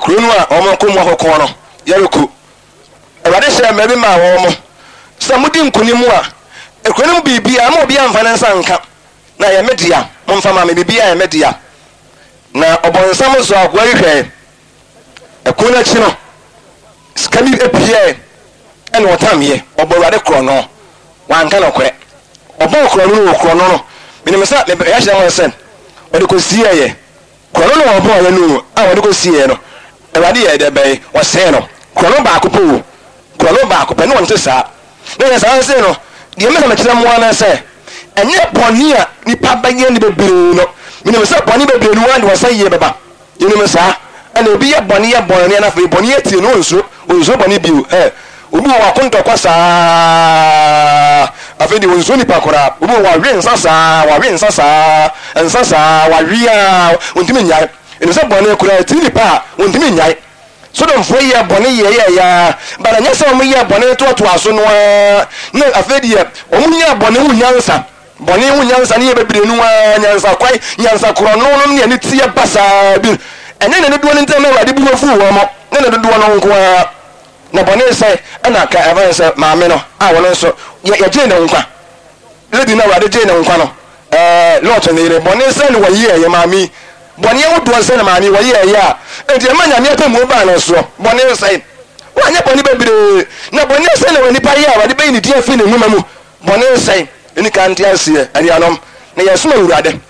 [SPEAKER 1] kuro no a wɔn kɔ mu akɔko no Yeriko Awurade hyɛɛ mmara bi maa wɔn sɛ, Modi nkonim a, kuro no mu biribiara, mma obiara mfa ne nsa nka, na ɛyɛ me dea, momfa mma me, biribiara yɛ me dea. Na ɔbonsam sɔɔ akoa yi hwɛe. Ɛko no akyi no, sika bi pueɛ ɛna ɔtameɛ, ɔbɔ Awurade korɔno, wanka nokorɛ. Ɔbɔɔ korɔno no wɔ korɔno no. Menim sɛ meka kyerɛ mo sɛ, wɔde kɔsieeɛ. Korɔno no a wɔbɔeɛ no o, a wɔde kɔsieeɛ no, Awurade yɛɛ dɛ bɛn? Ɔsɛee no. Korɔno baako pɛ o, korɔno baako pɛ, ne ɔnte saa. Na yɛ saa sei no, deɛ mepɛ sɛ mekyerɛ mo ara ne sɛ, ɛnyɛ bɔne a nnipa bɛyɛ no bebree no. Menim sɛ bɔne bebree no ara de ɔsɛeɛ bɛba. Yɛnim saa. Ɛna obi yɛ bɔne yɛ bɔne na afei bɔne atie no, onsuro, onsuro bɔne bio. Ɛ, obi wɔ hɔ wako ntɔkwa saa, afei deɛ onsuro nipa koraa. Obi wɔ hɔ wawe nsa saa, wawe nsa saa, nsa saa, wawe a, ontumi nnyae. Yɛnim sɛ bɔne koraa atie nipa a, ontumi nnyae. Sodomfoɔ yɛɛ bɔne yɛɛyɛɛyɛ ara, but ɛnyɛ sɛ wɔyɛɛ bɔne toatoaa so no ara na afei deɛ wɔnyaa bɔne ho nyansa. Bɔne ho nyansa no yɛ bebree no ara, nyansakwan, nyansakorɔno nom ne aniteɛ basaa bi. Ɛnyɛ ne dodoɔ no nti na ɛma Awurade bo fuu wɔn, ne ne dodoɔ no nko ara. Na bɔne sɛn na ka ɛfa ne sɛ maame no a ɔno nso yɛ yɛgyee ne nkwa, lady no a Awurade gyee ne nkwa no, ɛɛ Lot ne yere, bɔne sɛn na wɔyɛɛyɛ maame yi? Bɔne ahodoɔ sɛn na maame yi wɔyɛɛyɛ a enti ɛma Nyame atemmuo baa no soɔ? Bɔne sɛn? Wanyɛ bɔne bebree, na bɔne sɛn na onipa yɛ a Awurade bɛyi ne din afiri ne nwoma mu? Bɔne nsɛe nni kan nte aseɛ, anuanom, na yɛsom Awurade,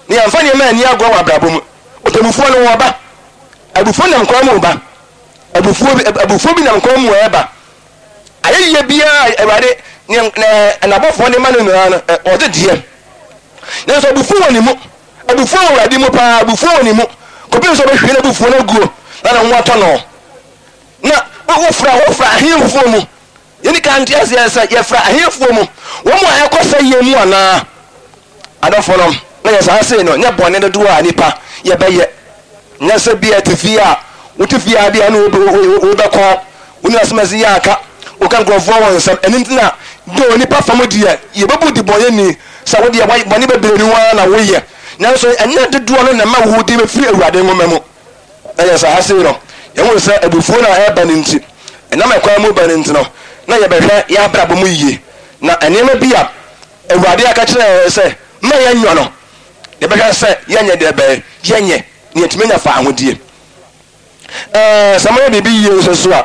[SPEAKER 1] na yɛmfa nneɛma anni agorɔ wɔ abrabɔ mu. Ɔtemmufoɔ no, ɔreba. Abufuo nam kwan mu reba. Abufuo bi, abufuo bi nam kwan mu reba. Ayɛyie biara a Awurade ne ne n'abɔfoɔ de ma no nyinaa no, ɔgye deɛ. Nanso abufuo wɔ ne mu. Abufuo wɔ Awurade mu paa, abufuo wɔ ne mu. Kɔpem sɛ ɔbɛhwie n'abufuo no aguo na ne ho atɔ no. Na wofra, wofra ahemfoɔ mu. Yɛnni kan nte aseɛ sɛ yɛfra ahefoɔ mu, wɔn a ɛkɔ sɛeɛ mu anaa? Adɔfonom, na yɛ saa sei no nyɛ bɔne dodoɔ a nnipa yɛbɛyɛ. Nyɛ sɛ bia te fie a, wote fie a bia ne wobɛkɔ, wo ne asɛmasi yɛ aka, woka nkurɔfoɔ wɔ nsɛm. Ɛno nti na dɛ onipa fam deɛ, yɛbɛbu debɔnyɛni sɛ wo deɛ bɔne bebree no ara na woyɛ. Nanso ɛnyɛ dodoɔ no na ɛma wo din bɛfiri Awurade nwoma mu. Na yɛn saa sei no, yɛhunu sɛ abufuo no a ɛreba no nti, ɛnam ɛkwan mu reba no nti no, na yɛbɛhwɛ yɛn abrabɔ mu yie, na nneɛma bi a Awurade aka kyerɛ yɛn sɛ mma yɛnyɔ no, yɛbɛhwɛ sɛ yɛnyɛ deɛ bɛn, yɛnyɛ, na yɛatumi anya fawohodie. Ɛɛ, sɛ moyɛ biribi yie nso so a,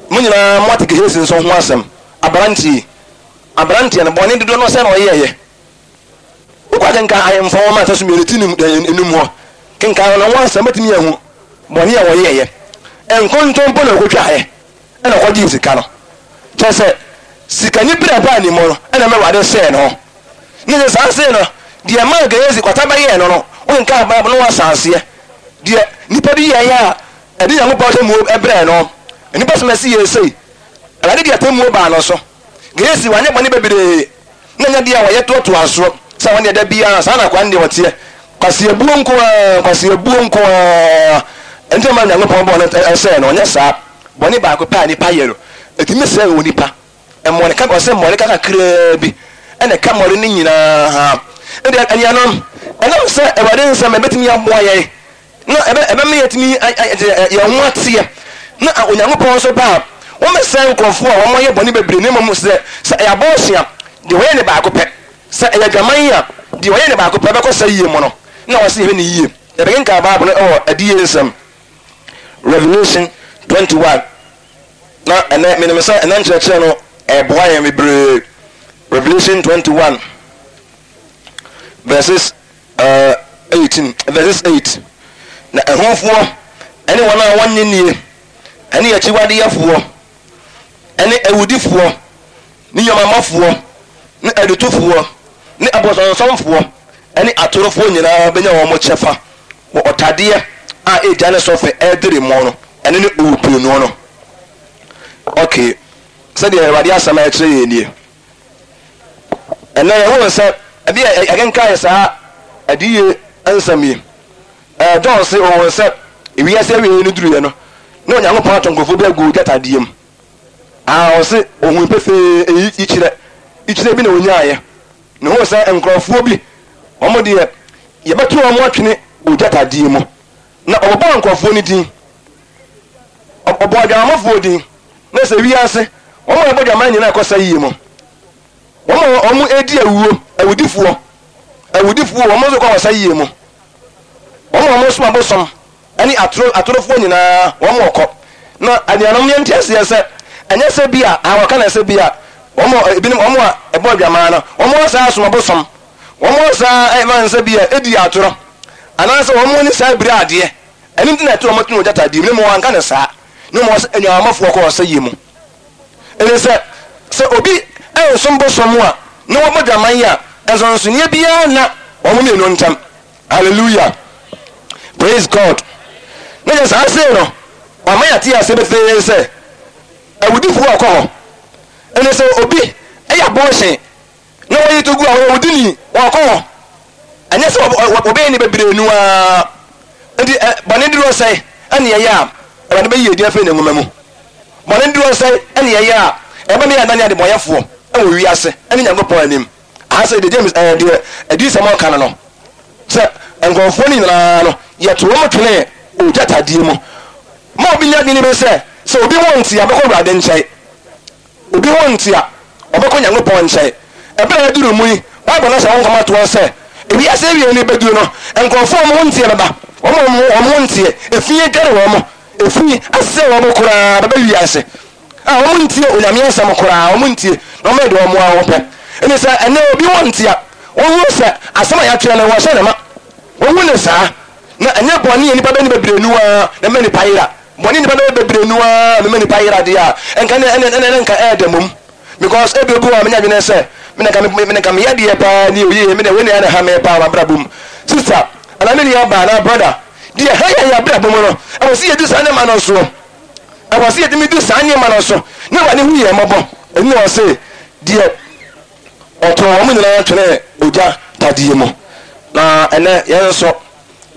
[SPEAKER 1] mo nyinaa moate Gehasi nso ho asɛm, aberanteɛ yi, aberanteɛ no, bɔne dodoɔ no sɛ na ɔyɛɛyɛ. Wokɔ akenkan Ahemfo Nwoma a ɛtɔ so mmienu ti num enum hɔ, kenkan wɔn ho asɛm, wobɛtumi ahu bɔne a wɔyɛeɛ. Nkontompo na wɔkɔtwaeɛ ɛna wɔkɔgyee sika no. Kyerɛ sɛ, sikani bere a ɛbaa ne mu no ɛna ɛma Awurade sɛee ne ho. Ne sɛ saa sei no, deɛ ɛmaa Gehazi kwata bɛyɛɛ no no, wokenkan Bible no woasa aseɛ. Deɛ nnipa bi yɛeɛ a ɛde Nyankopɔn atemmuo brɛɛ no, nnipa sɛm ɛsi yɛɛ sei, Awurade de atemmuo baa no so. Gehazi wanyɛ bɔne bebree. Na ɛnyɛ adeɛ a wɔyɛ toatoa soɔ sɛ wɔn deɛ da biara saa na akoa no deɛ ɔteɛ. Kwaseabuo nko ara, kwaseabuo nko ara. Ɛnti na ma Nyankopɔn bɔɔ no sɛɛ no, ɔnyɛ saa. Bɔne baako pɛ a nipa yɛ no, ɛtumi sɛe onipa. Mmɔne ka, ɔsɛ mmɔne ka kakraa bi ɛna ɛka mmɔne no nyinaa. Ɛnti anuanom, ɛnam sɛ Awurade nsɛm ɛbɛtumi aboa yɛn na ɛbɛ ɛbɛma yɛatumi yɛn ho ateɛ na Onyankopɔn nso ba a, wɔmmɛsɛe nkurɔfoɔ a wɔayɛ bɔne bebree na mmom sɛ sɛ ɛyɛ abɔɔhye a, deɛ wɔyɛ ne baako pɛ, sɛ ɛyɛ adwaman a, deɛ wɔyɛ ne baako pɛ bɛkɔ sɛ yie mu no, na wɔsɛ yɛhwɛ ne yie. Yɛbɛkenkan Bible no wɔ Adiyie Nsɛm, Revelation 21, na ɛnɛ menim sɛ ɛnɛ nkyerɛkyerɛ no ɛboa yɛn bebree. Revelation 21 verses uh, 18 verses 8 Na ɛhofoɔ ne wɔn a wɔnnye nnie ne akyiwadeyɛfoɔ ne awudifoɔ ne nnwamammafoɔ ne adutofoɔ ne abosonsomfoɔ ne atorofoɔ nyinaa bɛnya wɔn kyɛfa wɔ ɔtadeɛ a egya ne sɔfe redere mu no, ɛno ne owuprenu no. Okay, sɛdeɛ Awurade asɛm a ɛkyerɛ yɛn nie. Ɛnnɛ yɛhunu sɛ ɛbi a yɛkenkan saa adiyie nsɛm yi. Ɛɛ John se ohun sɛ wiase awiei no duruiɛ no, na Onyankopɔn ato nkurɔfoɔ bi agu gyatadeɛ mu. Ah, ɔse ohun pefee eyi yikyerɛ, yikyerɛ bi na onyaeɛ. Na ohun sɛ nkurɔfoɔ bi, wɔn deɛ yɛbɛto wɔn atwene wɔ gyatadeɛ mu. Na ɔbɔbɔɔ nkurɔfoɔ no din. Ɔbɔɔ adwamammɔfoɔ din. Na sɛ wiase, wɔn a wɔbɔ dwaman nyinaa kɔ sɛeɛ mu. Wɔn a wɔdi awuo, awudifoɔ, awudifoɔ, wɔn nso kɔ ɔsɛeɛ mu. Wɔn a wɔsom abosom ne atoro, atorofoɔ nyinaa, wɔn kɔ. Na anuanom, yɛnte aseɛ sɛ, ɛnyɛ sɛ bi a, a wɔka no sɛ bi a, wɔn a, ebinom, wɔn a ɛbɔ adwaman no, wɔn asan asom abosom. Wɔn saa ɛma nsa bi a edi atorɔ anaasɛ wɔn ne saa biri adeɛ. Ɛno nti na ɛto wɔn tene ogya tadeɛ mu. Na mmom wɔanka no saa. Na mmom wɔsɛ nnwamammafoɔ kɔ ɔsɛeɛ mu. Ɛne sɛ, sɛ obi nsom bosom a na wabɔ dwaman a, nsonsonoeɛ biara nna wɔn mmienu ntam. Hallelujah. Praise God. Na kyerɛ saa sei no, wama yɛate aseɛ pefee sɛ awudifoɔ kɔ hɔ. Ɛne sɛ obi yɛ abortion na wɔyi to gu a, ɔyɛ owudini, ɔkɔ hɔ. Ɛnyɛ sɛ wɔbɛyɛ ne bebree no ara. Nti bɔne dodoɔ sɛn ɛne ɛyɛ a Awurade bɛyi yɛn din afiri ne nwoma mu? Bɔne dodoɔ sɛn ɛne ɛyɛ a ɛbɛma yɛn adane adebɔnyɛfoɔ wɔ wiase ne Nyankopɔn anim? Aha sɛ deɛ James ɛɛ deɛ adiyisɛm ɔka no no sɛ nkurɔfoɔ no nyinaa no yɛto wɔn twene ogya tadeɛ mu. Ma obi nya adwene bi sɛ sɛ obi ho nte a ɔbɛkɔ Awurade nkyɛn. Obi ho nte a, ɔbɛkɔ Nyankopɔn nkyɛn. Ɛberɛ a yɛaduru mu yi, Bible no ahyɛ ho nkɔm ato hɔ sɛ, ewiase awiei no rebɛduru no, nkurɔfoɔ a wɔn ho nteɛ bɛba. Wɔn a wɔn ho nteɛ, efi adware wɔn, efi asɛe wɔn koraa bɛba wiase a wɔntie Onyame asɛm koraa, wɔntie, na wɔyɛ deɛ wɔn ara wɔpɛ. Enti sɛ ɛnnɛ obi ho nte a, wɔnhu sɛ asɛm a yɛatwerɛ no, wɔhyɛ no ma. Wɔhu no saa, na ɛnyɛ bɔne a nnipa bɛyɛ no bebree no ara na ɛma nnipa yera. Bɔne nnipa bɛyɛ bebree no ara mema nnipa yera deɛ a, nka ne ɛne ɛne nka ɛyɛ dɛ mmom. Because ebi obi wɔ hɔ a menya adwene sɛ, me na nka me me nka meyɛ deɛ paa ni o yie me deɛ wei na ɛyɛ na ɛha me paa m'abrabɔ mu. Sister anaa me nua baa anaa brother, deɛ ɛha yɛn yɛn abrabɔ mu no, ɛwɔ sɛ yɛdi saa nneɛma no soɔ. Ɛwɔ sɛ yɛtumi di saa nneɛma no so na Awurade hu yɛn mmɔbɔ. Ɛno na ɔse deɛ ɔtoo wɔn nyinaa twenee ogya tadeɛ mu. Na ɛnɛ yɛn nso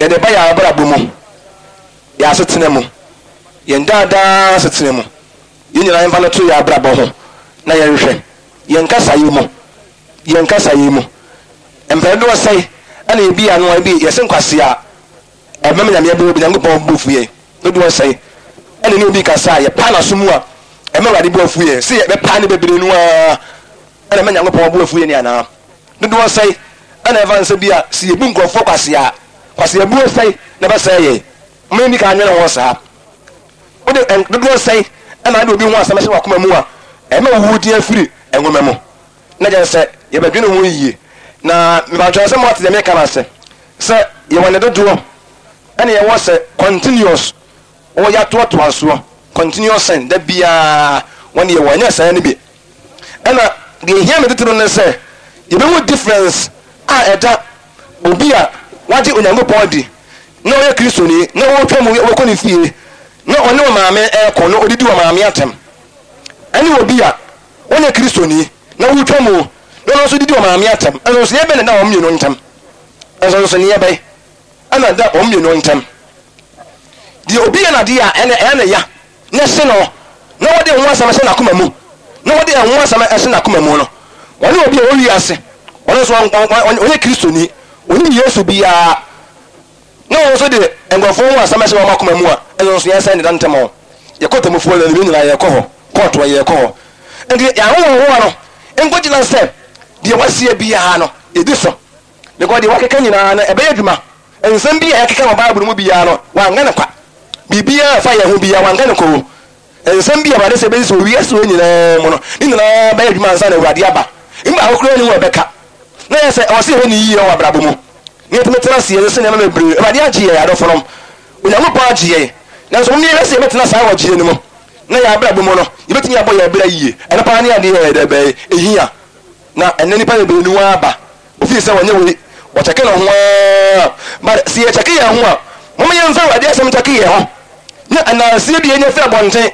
[SPEAKER 1] yɛde ba yɛn abrabɔ mu. Yɛn asetena mu, yɛn daa daa asetena mu, yɛn nyinaa yɛmfa no to yɛn abrabɔ ho na yɛnhwɛ yɛn kasaeɛ mu, yɛn kasaeɛ mu. Mpɛn dodoɔ sɛn ɛna ebi ano a ebi yɛse nkwasea a ɛbɛma Nyame abu Nyankopɔn bo afu yɛn. Dodoɔ sɛn ɛna ne obi kasa a yɛpaa n'aso mu a ɛma Awurade bo afu yɛn. Se yɛbɛpaa ne bebree no ara ɛna ɛma Nyankopɔn bo afu yɛn anaa? Dodoɔ sɛn ɛna ɛfa nsɛ bi a se yɛbu nkurɔfoɔ kwasea a Kwaseabuo sɛn na ɛbɛsɛe yɛn? Momma yɛnni kan nnwene ho saa. Wode dodoɔ sɛn na wode obi ho asɛm hyɛ w'akoma mu a ɛma wo din afiri nwoma mu? Na kyerɛ sɛ yɛbɛdwene ho yie. Na mepakyɛw sɛ moate deɛ meka no ase, sɛ yɛwɔ ne dodoɔ ɛna yɛwɔ sɛ continuous, wɔyɛ atoatoa soɔ, continuous sin, da biara wɔne yɛwɔ, ɛnyɛ saa no bi. Ɛna deɛ ɛhia me titiriw ne sɛ yɛbɛhu difference a ɛda obi a wagye Onyankopɔn adi na ɔyɛ Kristoni na ɔretwa mu ɔbɛkɔ ne fie na ɔne ɔmaame reko na ɔdidi ɔmaame atɛm ɛne obi a ɔnyɛ Kristoni na ɔretwa mu na ɔno nso didi ɔmaame atɛm. Nsonsonoeɛ bɛn na ɛda wɔn mmienu ntam? Nsonsonoeɛ bɛn na ɛda wɔn mmienu ntam? Deɛ obi yɛ n'adeɛ a ɛna ɛyɛ ne ya na ɛhye no, na wɔde ɛho asɛm hyɛ n'akoma mu, na wɔde ɛho asɛm hyɛ n'akoma mu no, ɔne obi a ɔwɔ wiase, ɔno nso ɔnyɛ Kristoni, ɔnnim Yesu biara, na ɔno nso de nkurɔfoɔ ho asɛm hyɛ wɔn akoma mu a, ɛno nso yɛn sɛn deda ntɛm o. Yɛkɔ temmufoɔ no anim, yɛn nyinaa yɛkɔ hɔ, kɔɔto hɔ, yɛkɔ hɔ. Nti yɛn ahohoahoa no nkɔgyina sɛ deɛ wɔaseɛ biara no, yɛdi so. Because deɛ wɔakeka nyinaa no, ɛbɛyɛ adwuma. Nsɛm bi a yɛakeka wɔ Bible mu biara no, wɔanka no kwa. Biribiara a ɛfa yɛn ho biara, wɔanka no kwa o. Nsɛm bi a Awurade sɛ ɛbɛsisi wɔ wiase wei nyinaa mu no, ne nyinaa bɛyɛ adwuma ansa na Awurade aba. Emu baako koraa nni hɔ a ɛbɛka. Na yɛ sɛ ɛwɔ sɛ yɛhwɛ no yiye wɔ abrabɔ mu, na yɛtumi tena ase yɛsesa nneɛma bebree. Awurade agye yɛn, adɔfonom. Onyankopɔn agye yɛn. Nanso momma yɛnhwɛ sɛ yɛbɛtena saa ɔgyeɛ no mu, na yɛn abrabɔ mu no, yɛbɛtumi abɔ yɛn bra yie. Ɛno paa ne adeɛ a ɛyɛ dɛ bɛn? Ɛhia. Na ɛnnɛ nnipa bebree nu ara ba. Ofii sɛ wɔnyɛ wei, wɔkyɛke ne ho ara. But sɛ yɛkyɛke yɛn ho a, momma yɛmfa Awurade asɛm nkyɛke yɛn ho. Nyɛ ananseɛ bi a yɛnya firi abɔnten,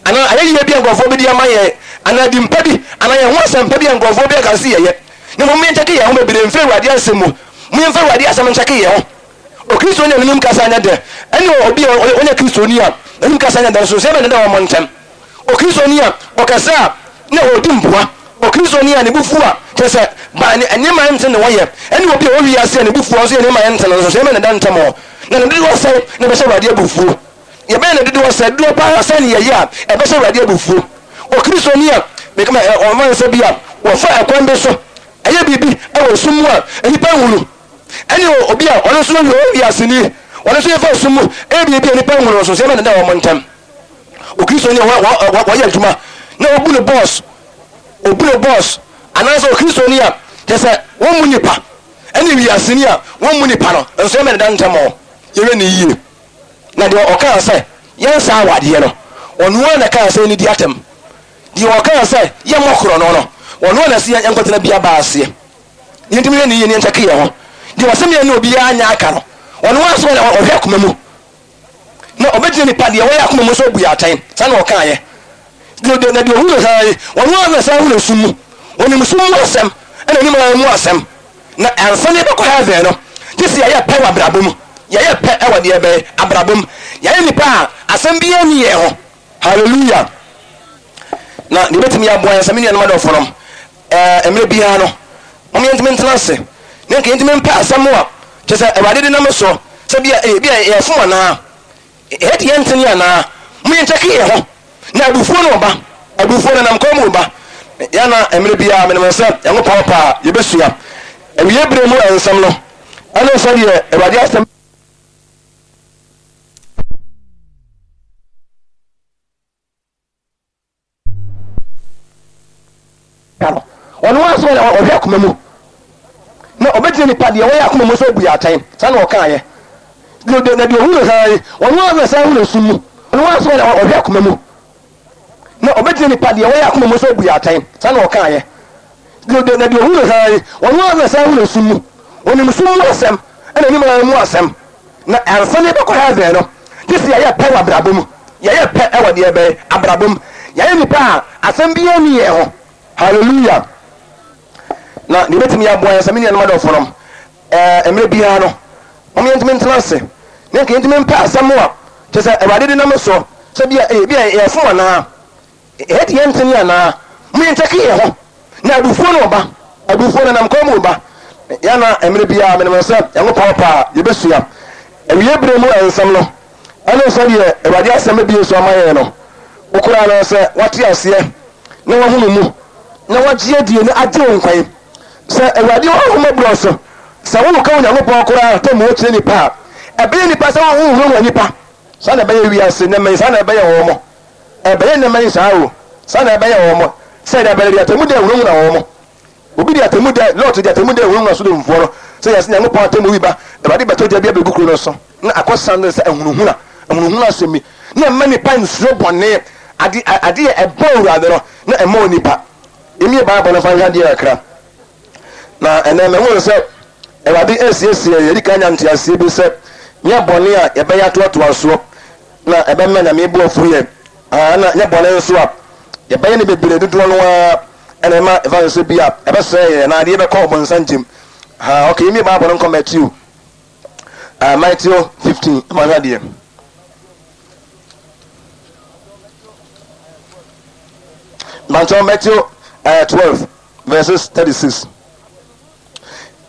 [SPEAKER 1] anaa ayɛyie bi a nkurɔfoɔ bɛdi ama yɛn, anaa din pa bi, anaa yɛn ho asɛmpa bi a nkurɔfoɔ bi aka sɛ yɛyɛ. Na mmom momma yɛnkyɛke yɛn ho bebree mfiri Awurade asɛm mu. Momma yɛmfa Awurade asɛm nkyɛke yɛn ho. Okristoni a n'anim kasa nyɛ dɛ ne obi a ɔnyɛ Kristoni a n'anim kasa nyɛ dɛ no, nsonsonoeɛ bɛn na ɛda wɔn ntam? Okristoni a ɔkasa a na ɔredi mpoa, Okristoni a ne bo fuw a, kyerɛ sɛ, ba ne nneɛma a ɛnte na ɔyɛ, ɛne obi a ɔwɔ wiase a ne bo fuw a ɔnso yɛ nneɛma a ɛnte no, nsonsonoeɛ bɛn na ɛda ntam hɔ? Na ne dodoɔ sɛn na ɛbɛhyɛ Awurade abufuo? Yɛbɛyɛ ne dodoɔ sɛn? Dodoɔ paa sɛn na yɛyɛ a ɛbɛhyɛ Awurade abufuo? Okristoni a, meka ma ɔma nsa bi a wɔfa ɛkwan bi so ɛyɛ biribi wɔ sum mu a nnipa nhunu, ɛne obi a ɔno nso yɛ wiaseni, ɔno nso yɛfa sum mu ɛyɛ biribi a nnipa nhunu no, nsonsonoeɛ bɛn na ɛda wɔn ntam? Okristoni a wɔyɛ adwuma na obu no bɔs, obu no bɔs, anaasɛ Okristoni a kyerɛ sɛ wɔmmu nipa. Ɛne wiaseni a wɔmmu nipa no nso yɛmmɛ deda ntɛm o. Yɛhwɛ no yie. Na deɛ ɔkaa sɛ yɛnsa awadeɛ no, ɔno ara na ɛkaa sɛ yɛnnidi atɛm. Deɛ ɔkaa sɛ yɛmmɔ korɔno no, ɔno ara na ɛse yɛnkɔtena bia baa aseɛ. Yɛntumi hwɛ no yie na yɛnkyɛke yɛn ho. Deɛ ɔse me ne obiara nyɛ aka no, ɔno ara nso na ɔhwɛ akoma mu. Na ɔbɛgyina nipa deɛ wɔyɛ akoma mu nso abu yɛn atɛn. Saa na ɔkaeɛ. Na deɛ ɔhunu hann yi, ɔno ara na san hunu sum mu. Ɔnim sum mu asɛm, ɛna ɔnim hann mu asɛm. Na ansa na yɛbɛkɔ heaven no, gye sɛ yɛayɛ pɛ wɔ abrabɔ mu. Yɛayɛ pɛ wɔ deɛ bɛn? Abrabɔ mu. Yɛayɛ nnipa a asɛm biara nni yɛn ho. Hallelujah! Na deɛ ɛbɛtumi aboa yɛn sɛ me nuanom adɔfonom, ɛɛ mmerɛ biara no, mom yɛntumi ntena ase na nka yɛntumi mpɛ asɛm a kyerɛ sɛ Awurade de nam so sɛ bia ɛyɛ bia yɛfom anaa ɛyɛ de yɛntene anaa, mom yɛnkyɛke yɛn ho. Na abufuo no reba, abufuo no nam kwan mu reba. Yɛn na mmerɛ biara menim sɛ Nyankopɔn pɛ a yɛbɛsua awie berɛ mu nsɛm no ɛne sɛdeɛ Awurade asɛm. Ka no. Ɔno ara nso na ɔhwɛ akoma mu, na ɔbɛgyina nipa deɛ wɔyɛ akoma mu nso abu yɛ atɛn. Saa na ɔkaeɛ. Na deɛ ɔhunu hann yi, ɔno ara na san hunu sum mu. Ɔno ara nso na ɔhwɛ akoma mu, na ɔbɛgyina nipa deɛ wɔyɛ akoma mu nso abu yɛ atɛn. Saa na ɔkaeɛ. Na deɛ ɔhunu hann yi, ɔno ara na san hunu sum mu. Ɔnim sum mu asɛm, ɛna ɔnim hann mu asɛm. Na ansa na yɛbɛkɔ heaven no, gye sɛ yɛayɛ pɛ wɔ abrabɔ mu. Yɛayɛ pɛ wɔ deɛ bɛn? Abrabɔ mu. Yɛayɛ nnipa a asɛm biara nni yɛn ho. Hallelujah! Na deɛ ɛbɛtumi aboa yɛn sɛ me nuanom adɔfonom, ɛɛ mmerɛ biara no, mom yɛntumi ntena ase na nka yɛntumi mpɛ asɛm a kyerɛ sɛ Awurade de nam soɔ sɛ bia ɛyɛ bia yɛfom anaa Ɛyɛ deɛ ɛntene anaa? Mo yɛnkyɛke yɛn ho, na abufuo no reba, abufuo no nam kwan mu reba. Yɛn na mmerɛ biara menim sɛ Nyankopɔn pɛ a yɛbɛsua awie berɛ mu nsɛm no, ɛne sɛdeɛ Awurade asɛm abue so ama yɛn no. Wo koraa no sɛ woate aseɛ na woahunu mu na woagye adie na agye wo nkwa yi, sɛ Awurade ahummɔborɔ so, sɛ woreka Onyankopɔn koraa atemmuo kyerɛ nnipa a, ɛbɛyɛ nnipa sɛ wohunahuna nnipa. Saa na ɛbɛyɛ wiase nnɛmma yi, saa na ɛbɛyɛ wɔn. Ɛbɛyɛ nneɛma yi saa o, saa na ɛbɛyɛ wɔn, sɛ dabere de atemmuda ahunahuna wɔn. Obi de atemmuda, Lot de atemmuda ahunahuna Sodomfoɔ no, sɛ yɛse Nyankopɔn atemmu bi ba, Awurade bɛtɔ gya bi abɛgu kuro no so, na akɔsan no sɛ ahunahuna, ahunahuna asɛm bi, na ɛmma nnipa nsuro bɔne, ade, ade a ɛbɔ Awurade no, na ɛmmɔ onipa. Yɛmmie Bible no mfa nhwɛ adeɛ kakra. Na ɛnɛ mahu sɛ Awurade asiesie yɛn, yɛdi kan nya nteaseɛ bi sɛ nyɛ bɔne a yɛbɛyɛ atoatoa soɔ na ɛbɛma Nyame bo afu yɛn, aa na nyɛ bɔne nso a yɛbɛyɛ no bebree dodoɔ no ara ɛna ɛma ɛfa no sɛ bi a ɛbɛsɛe yɛn anaa adeɛ bɛkɔ ɔbonsam nkyɛm. Ha, okay, yɛmmie Bible no nkɔ Matthew, Matthew 15, ma hwɛ adeɛ. Mankyɛw Matthew 12 verses 36.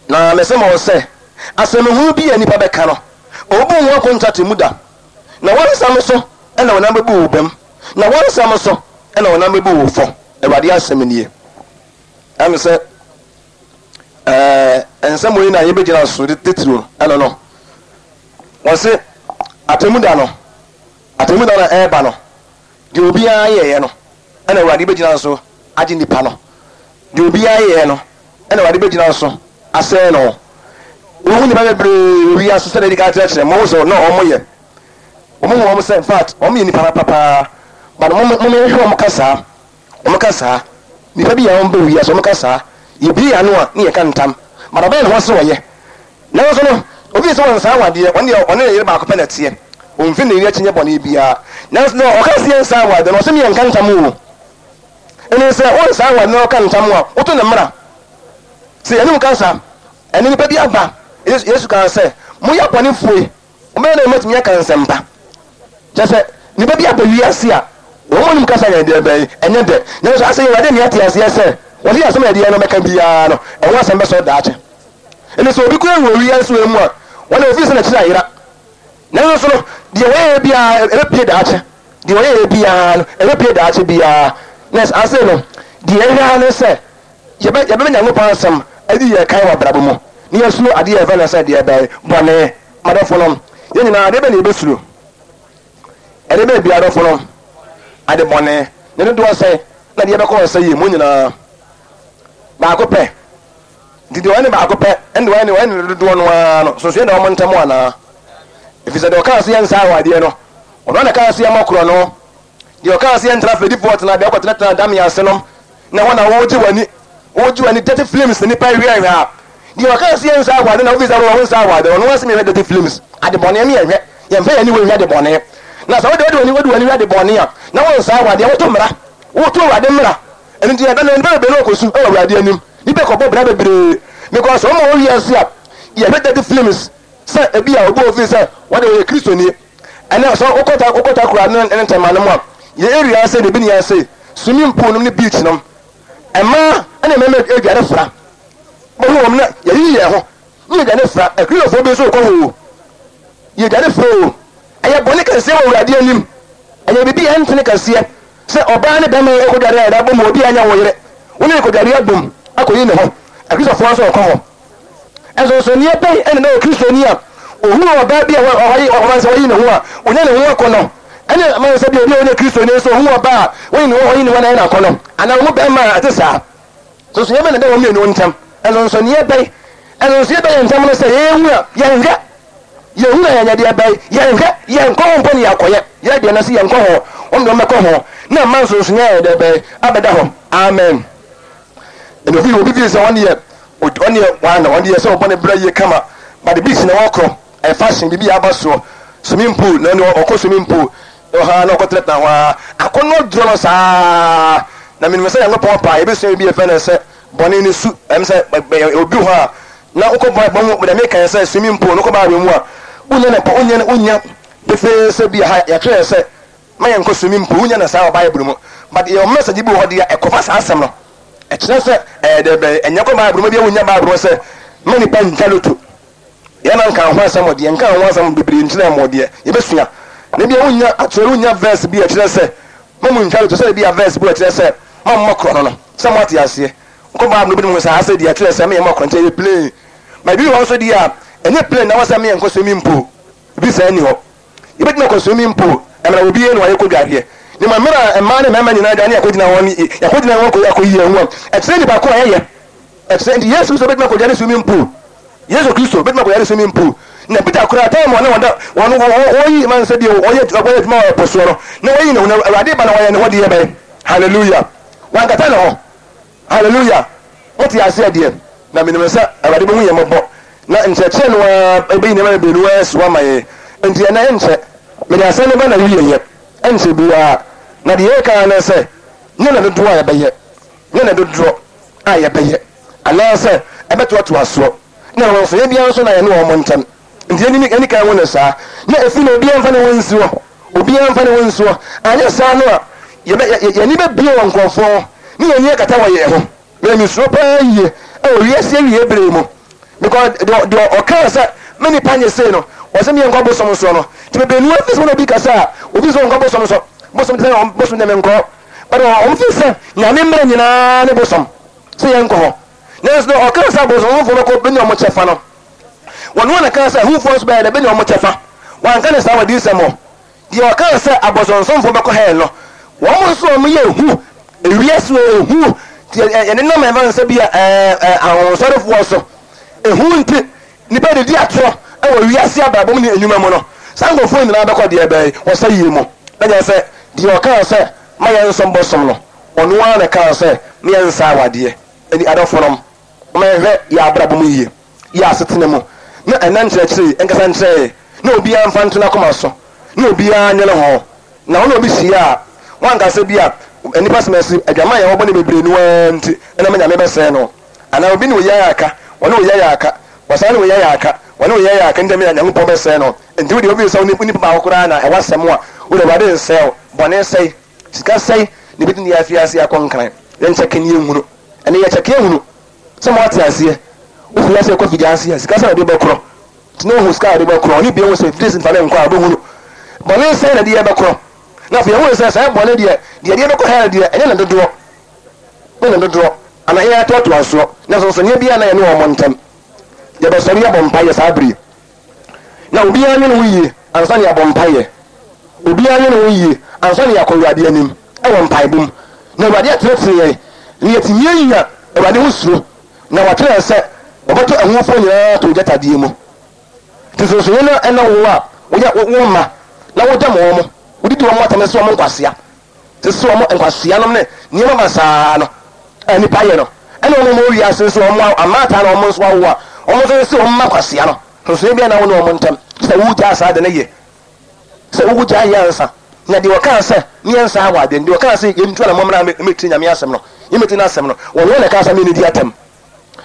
[SPEAKER 1] Na mese mo sɛ, asɛmhunu bi a nnipa bɛka no, obu ho akonta te mu da, na wɔn nsɛm so na wɔnam bebu wo bem, na wɔn nsɛm so na wɔnam bebu wo fɔ. Awurade asɛm nie. Ɛne sɛ ɛɛ nsɛm wei na yɛbɛgyina so de titiriw ɛno no. Wɔse atemmu da no, atemmu da no a ɛreba no, deɛ obiara yɛeɛ no, ɛna Awurade bɛgyina so agye nipa no. Deɛ obiara yɛeɛ no, ɛna Awurade bɛgyina so asɛe no. Wohu nnipa bebree wɔ wiase sɛdeɛ yɛdi kan kyerɛkyerɛ mo sɛ na wɔn yɛ. Wɔn hu wɔn sɛ in fact wɔn yɛ nipa papa but mo mo yɛhwɛ wɔn kasaa, wɔn kasaa. Nipa bi yɛ wɔn bɛ wiase wɔn kasaa. Yɛbie yɛn ano a ne yɛka ntam but ɔbɛyɛ ne ho sɛ ɔyɛ. Nanso no, obi sɛ wɔnsan awadeɛ, ɔno deɛ ɔne ne yere baako pɛ na ɛteɛ, ɔmfiri ne yere akyi nyɛ bɔne biara. Nanso deɛ ɔka sɛ yɛnsan awadeɛ no, ɔse me yɛnka ntam o. Ɛne sɛ wonsan awadeɛ na ɔka ntam a, woto ne mmara. Sɛ yɛne mu kasa, ɛne nipa bi aba, Yesu kaa sɛ, moyɛ abɔnefoɔ yi, mobɛyɛ dɛn moatumi aka nsɛmpa? Kyerɛ sɛ, nnipa bi aba wiase a wɔn anom kasa yɛ deɛ bɛn? Ɛnyɛ dɛ. Nanso asɛ Awurade nni ate aseɛ sɛ wɔde asɛm a yɛde yɛn no bɛka biara no, ɛho asɛm bɛsɔre daakye. Ɛnna sɛ obi kura wɔ wiase wei mu a, wɔn a wɔfiri sɛ n'akyiri ayera. Nanso no, deɛ wɔyɛeɛ biara ɛbɛpue daakye. Deɛ wɔyɛeɛ biara no, ɛbɛpue daakye biara. Na ase no, deɛ ɛhwɛ ara ne sɛ yɛbɛ yɛbɛma Nyankopɔn asɛm adi yɛn kan wɔ abrabɔ mu, na yɛasuro adeɛ a yɛfrɛ no sɛ deɛ bɛn? Bɔne. M'adɔfonom, yɛn nyinaa, adeɛ bɛn na yɛbɛsuro? Ɛde bɛn biara adɔfonom, ade bɔne. Ne dodoɔ sɛn na deɛ yɛbɛkɔ ɔsɛeɛ mu nyinaa? Baako pɛ. Nti deɛ ɔyɛ ne baako pɛ ɛne deɛ ɔyɛ ne ɔyɛ ne dodoɔ no ara no, nsonsonoeɛ da wɔn ntam anaa? Ɛfiri sɛ deɛ ɔkaa sɛ yɛnsa awadeɛ no, ɔno ara na ɛkaa sɛ yɛmmɔ korɔno. Deɛ ɔkaa sɛ yɛntena fɛdifoɔ tenabea kɔtenatena dame ase nom, na ɛhɔ na wogye w'ani, wogye w'ani dirty films na nipa hwɛ hwɛ a. Deɛ ɔkaa sɛ yɛnsa awadeɛ na wofi sɛ wo nsa awadeɛ, ɔno ara sɛ mehwɛ dirty films, adebɔne ne yɛhwɛ, yɛmfa yɛn ani wɔ nhwɛ adebɔne. Na sɛ wode wode w'ani wode w'ani hwɛ adebɔne a, na wonsa awadeɛ, woto mmara, woto Awurade mmara. Ɛno nti ɛda no nnipa bebree na wɔkɔsu wɔ Awurade anim. Nnipa kɔbɔ bra bebree because wɔn a wɔ wiase a yɛhwɛ dirty films sɛ ebi a obi wɔ feel sɛ wɔde wɔyɛ Kristoni. Ɛnɛ sɛ wokɔ ta wokɔ takora ne ne ntɛma no mu a yɛ area ase na ebi ne ase swimming pool nom ne beach nom mmaa ne mmarima adware fra. Bohu wɔn na yɛyiyi yɛn ho ne yɛdwane fra. Akristofoɔ bi nso rekɔ hɔ o. Yɛdwane fra o. Ɛyɛ bɔne kɛseɛ wɔ Awurade anim. Ɛyɛ biribi a ɛntene kɛseɛ sɛ ɔbaa ne bɛrima rekɔdware a yɛde abom obi a ɛnyɛ wo yere. Wo ne rekɔdware abom akɔyi ne ho. Akristofoɔ nso rekɔ hɔ. Nsonsonoeɛ bɛn na ɛda Okristoni a ɔhunu ɔbaa bi a wayi ɔbaa sɛ wayi ne ho a ɔnya ne ho akɔnnɔ ɛne amansa bi a obi a ɔnyɛ Kristoni nso ɔhu ɔbaa a wayi ne ho wayi ne ho na ɛyɛ no akɔnnɔ anaa ɔhu bɛrima a ɛte saa? Nsonsonoeɛ bɛn na ɛda wɔn mmienu ntam? Nsonsonoeɛ bɛn? Nsonsonoeɛ bɛn yɛn ntam no sɛ yɛhu a yɛnhwɛ yɛhu a yɛnyɛ deɛ bɛn yɛnhwɛ yɛnkɔ hɔ mpo ne yɛakɔyɛ yɛ deɛ no sɛ yɛnkɔ hɔ wɔn deɛ wɔbɛkɔ hɔ na ama nsonsonoeɛ ayɛ deɛ bɛn abɛda hɔ. Amen. Ɛna obi obi fi sɛ wɔn deɛ wɔn deɛ wɔn na wɔn deɛ sɛ wɔbɔ ne bra yie kama but the beach na wɔkɔ ɛyɛ fashion biribi yɛ aba soɔ swimming pool na ɔne ɔkɔ swimming pool na ɔha na ɔkɔ tenatena hɔ ara akɔnnɔ duro no saa na menim sɛ Nyankopɔn paa yɛbɛsua biribi yɛfrɛ no sɛ bɔne ne su ɛm sɛ obi hɔ a na wokɔ bɔ bɔ ho deɛ meka yɛ sɛ swimming pool no kɔ baa mu a wonya ne wonya wonya pefee sɛ bi ha yɛtwerɛ sɛ ma yɛnkɔ swimming pool wonya no saa wɔ Bible mu but yɛwɔ message bi wɔ hɔ deɛ ɛkɔfa saa asɛm no ɛkyerɛ sɛ ɛyɛ dɛ bɛn ɛnyɛ kɔ Bible mu bi a wonya Bible mu sɛ ma nipa ntwa loto yɛn na nka ho asɛm deɛ nka ho asɛm bebree nkyerɛ mo deɛ yɛbɛsua na bi a wonya atwerɛ wonya verse bi a ɛkyerɛ sɛ ma mu ntwa loto sɛ bi a verse bi a ɛkyerɛ sɛ ma mmɔ korɔ no no sɛ mo ate aseɛ nkɔ Bible no bi mu sɛ asɛ deɛ ɛkyerɛ sɛ meyɛ mmɔ korɔ nti ɛyɛ plain ma bi wɔ nso deɛ a ɛnyɛ plain na wɔ sɛ meyɛ nkɔ swimming pool bi saa ni hɔ Yɛbɛtumi akɔ swimming pool mmerɛ a obiara nni hɔ a yɛkɔ dwareɛ. Na mmom mmerɛ a mmaa ne mmarima nyinaa dwane akɔgyina hɔ ne yɛakɔgyina hɔ akɔyi yɛn ho a, ɛkyerɛ nipa ko a yɛyɛ. Ɛkyerɛ nti Yesu Kristo bɛtumi akɔdware swimming pool. Yesu Kristo bɛtumi akɔdware swimming pool. Na Peter koraa time a na wɔda wɔn wɔyi man sɛ deɛ wɔyɛ wɔyɛ adwuma wɔ ɛpo soɔ no na wɔyi ne ho na Awurade ba na wɔyɛ ne ho deɛ bɛn. Hallelujah. Wankata ne ho. Hallelujah! Mote aseɛ deɛ? Na menim sɛ Awurade bɛhu yɛn mmɔbɔ, na nkyerɛkyerɛ no ara bɛyi nneɛma bebree no ara asi hɔ ama yɛn. Enti ɛnnɛ ɛnkyɛ, mede asɛm no ba n'awieeɛ, ɛnkyɛ biara. Na deɛ yɛreka ara ne sɛ, nyɛ na dodoɔ a yɛbɛyɛ, nyɛ na dodoɔ a yɛbɛyɛ, anaasɛ ɛbɛtoatoa soɔ, na nsonsonoeɛ biara nso nna yɛne wɔn ntam. Nti yɛnni yɛnni kan nhu no saa, na ɛfiri no obiara mfa ne ho nsi hɔ, obiara mfa ne ho nsi hɔ, anyɛ saa no a, yɛbɛ, yɛ, yɛn ani bɛbue wɔ nkurɔfoɔ ho, ne yɛn ani akata wɔ yɛn ho. Me, mesuro paa yie wɔ wiase awieɛ berɛ yi mu, because deɛ, deɛ ɔkaa sɛ me nipa nyɛ sei no, ɔsɛ me yɛnkɔ bosom soɔ no, nti bebree no ara fi sɛ wɔn obi kasa a, obi sɛ ɔnkɔ bosom so, bosom te sɛ bosom deɛ menkɔ, but wɔn fi sɛ Nyame mmerɛ nyinaa ne bosom, sɛ yɛnkɔ hɔ, nanso deɛ ɔkaa sɛ abosomfoɔ bɛkɔ bɛnya wɔn kyɛfa no, Wɔn a na kaa sɛ ahufoɔ nso bɛyɛ dɛ bɛnya wɔn kyɛfa. Wɔanka no saa wɔ adiyisɛm hɔ. Deɛ ɔkaa sɛ abosonsomfoɔ bɛkɔ hell no, wɔn nso a wɔyɛ ehu, ewiase wɔ ehu nti yɛnenam ɛmfa no sɛ bi a ɛɛ ahonhonsɔrefoɔ so. Ehu nti nnipa didi atorɔ wɔ wiase abrabɔ mu ne nnwuma mu no, saa nkurɔfoɔ nyinaa bɛkɔ deɛ bɛn? Ɔsɛeɛ mu. Na kyerɛ sɛ deɛ ɔkaa sɛ ma yɛnsom bosom no, ɔno ara na ɛkaa sɛ ma yɛnsa awadeɛ. Ɛnti adɔfonom, Momma yɛnhwɛ yɛn abrabɔ mu yie, yɛn asetena mu, na ɛnna nkyerɛkyerɛ yi nkasa nkyerɛ yɛn, na obiara mfa nto n'akoma so, na obiara nyɛ ne ho. Na wo ne obi hyia a, woanka sɛ bi a nnipa asɛm asi, adwaman a wɔbɔ no bebree no ara nti na ɛma Nyame bɛsɛe no. Anaa obi ne wo yɛ aka, wɔne wo yɛ aka, wɔsan ne wo yɛ aka, wɔne wo yɛ aka nti na Nyankopɔn bɛsɛe no. Nti wo deɛ wofii sɛ wo nipa baako koraa na ɛwɔ asɛm a, wo deɛ Awurade nsɛe wo. Bɔne sɛe, sika sɛe, na ebetumi de afi ase akɔ nkran. Yɛnkyɛke na yɛnhunu. Ɛnɛ yɛ kyɛke ahunu sɛ mo ate aseɛ. Wo firi aseɛ kɔ fidi ase a sika sɛ na ɔde bɛkorɔ. Nti na ohu sika a ɔde bɛkorɔ. Ɔne bia hu sɛ fidi nfa me nkɔ a ɔbɛhunu. Bɔne sɛn na ɛde yɛ bɛkorɔ. Na afei yɛhunu sɛ saa bɔne deɛ deɛ ɛde yɛ bɛkɔ hell deɛ ɛnyɛ ne dodoɔ. Ne ne dodoɔ. Ana yɛ atoatoa soɔ. Na nsonsonoeɛ biara na yɛne wɔn ntɛm. Yɛbɛsɔre abɔ mpaeɛ saa bere yi. Na obiara nwene ho yie ansa na yɛabɔ mpaeɛ. Obiara nwene ho yie ansa na yɛakɔ Awurade anim wɔ mpaebɔ mu. Na Awurade atenetene yɛn, na yɛatumi anya Awurade ho suro, na wakyerɛ yɛn sɛ. Wɔbɛto ahufoɔ nyinaa ato ogya tadeɛ mu. Nti nsonsonoeɛ no ɛna wo a woyɛ wo mma na wogyam wɔn, wodidi wɔn atɛm sɛ wɔn nkwasea, sese wɔn nkwasea nom ne nneɛma basaa no a nnipa yɛ no, ɛne wɔn a wɔwɔ wiase nso wɔn amaataa na wɔn nso awo a wɔn nso sese wɔn mma kwasea no. Nsonsonoeɛ biara nna wo ne wɔn ntam, gye sɛ wogyaa saa ade no yɛ. Sɛ wogyaa yɛ ansa. Na deɛ ɔkaa sɛ, Ne yɛnsan wɔ adeɛ no, deɛ ɔkaa sɛ, Yɛntu anammɔn mmra mmɛtie Nyame asɛm no, yɛmmɛtie n'asɛm no, wɔn na ɛkaa sɛ, Mennidi atɛm.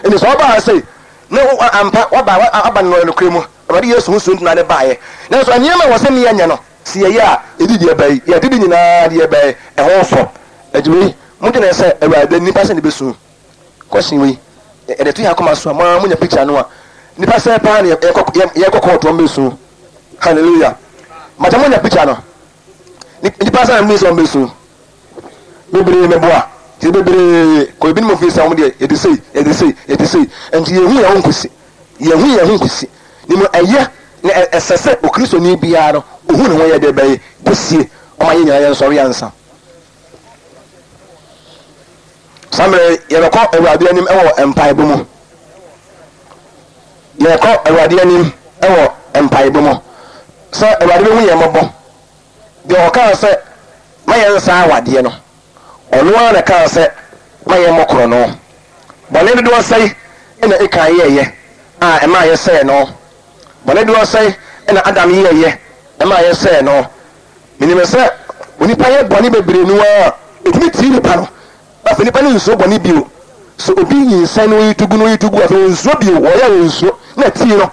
[SPEAKER 1] Enti sɛ ɔbaa ha sei, na wo, ampa, waba, aba no nokorɛ mu, Awurade Yesu ho suro nti na ade baeɛ. Nanso nneɛma a ɛwɔ sɛ yɛnyɛ no, sɛ yɛyɛ a, yɛdi deɛ ɛbɛn, yɛde ne nyinaa deɛ ɛbɛn, ɛho fɔ. Enti wei, modwene sɛ Awurade, nnipa sɛn na ɛbɛsu? Question wei, yɛde to yɛn akoma so a, mo ara monya picture no a, nnipa sɛn paa na yɛkɔ, yɛkɔ kɔɔto wɔn bɛsu? Hallelujah. Mata monya picture no. Nnipa sɛn na mo sɛ wɔn bɛsu? Bebree meboa. Nti bebree kɔ ebinom fi sɛ wɔn deɛ yɛde sei, yɛde sei, yɛde sei. Nti yɛhu yɛn ho nkosi. Yɛhu yɛn ho nkosi. Ne mu ɛyɛ na ɛsɛ sɛ Okristoni biara no ohu ne ho yɛ deɛ bɛyɛ kɔsie. Ɔma yɛn nyinaa yɛnsɔre ansa. Saa mmerɛ yi, yɛbɛkɔ Awurade anim wɔ mpaebɔ mu. Yɛrekɔ Awurade anim wɔ mpaebɔ mu sɛ Awurade bɛhu yɛn mmɔbɔ. Deɛ ɔkaa sɛ ma yɛnsa awadeɛ no, ɔno ara na ɛkaa sɛ ma yɛmmɔ korɔno. Bɔne dodoɔ sɛe na Akan yɛeɛ a ɛmaa yɛsɛee no? Bɔne dodoɔ sɛe na Adam yɛeɛ ɛmaa yɛsɛee no? Menim sɛ onipa yɛ bɔne bebree no ara a, ɛtumi tii nipa no. Afei nipa no nsuro bɔne bio. Sɛ obi nyinsɛn na oyi to gu na oyi to gu, afei onsuro bio, wɔyɛ a onsuro, na atii no.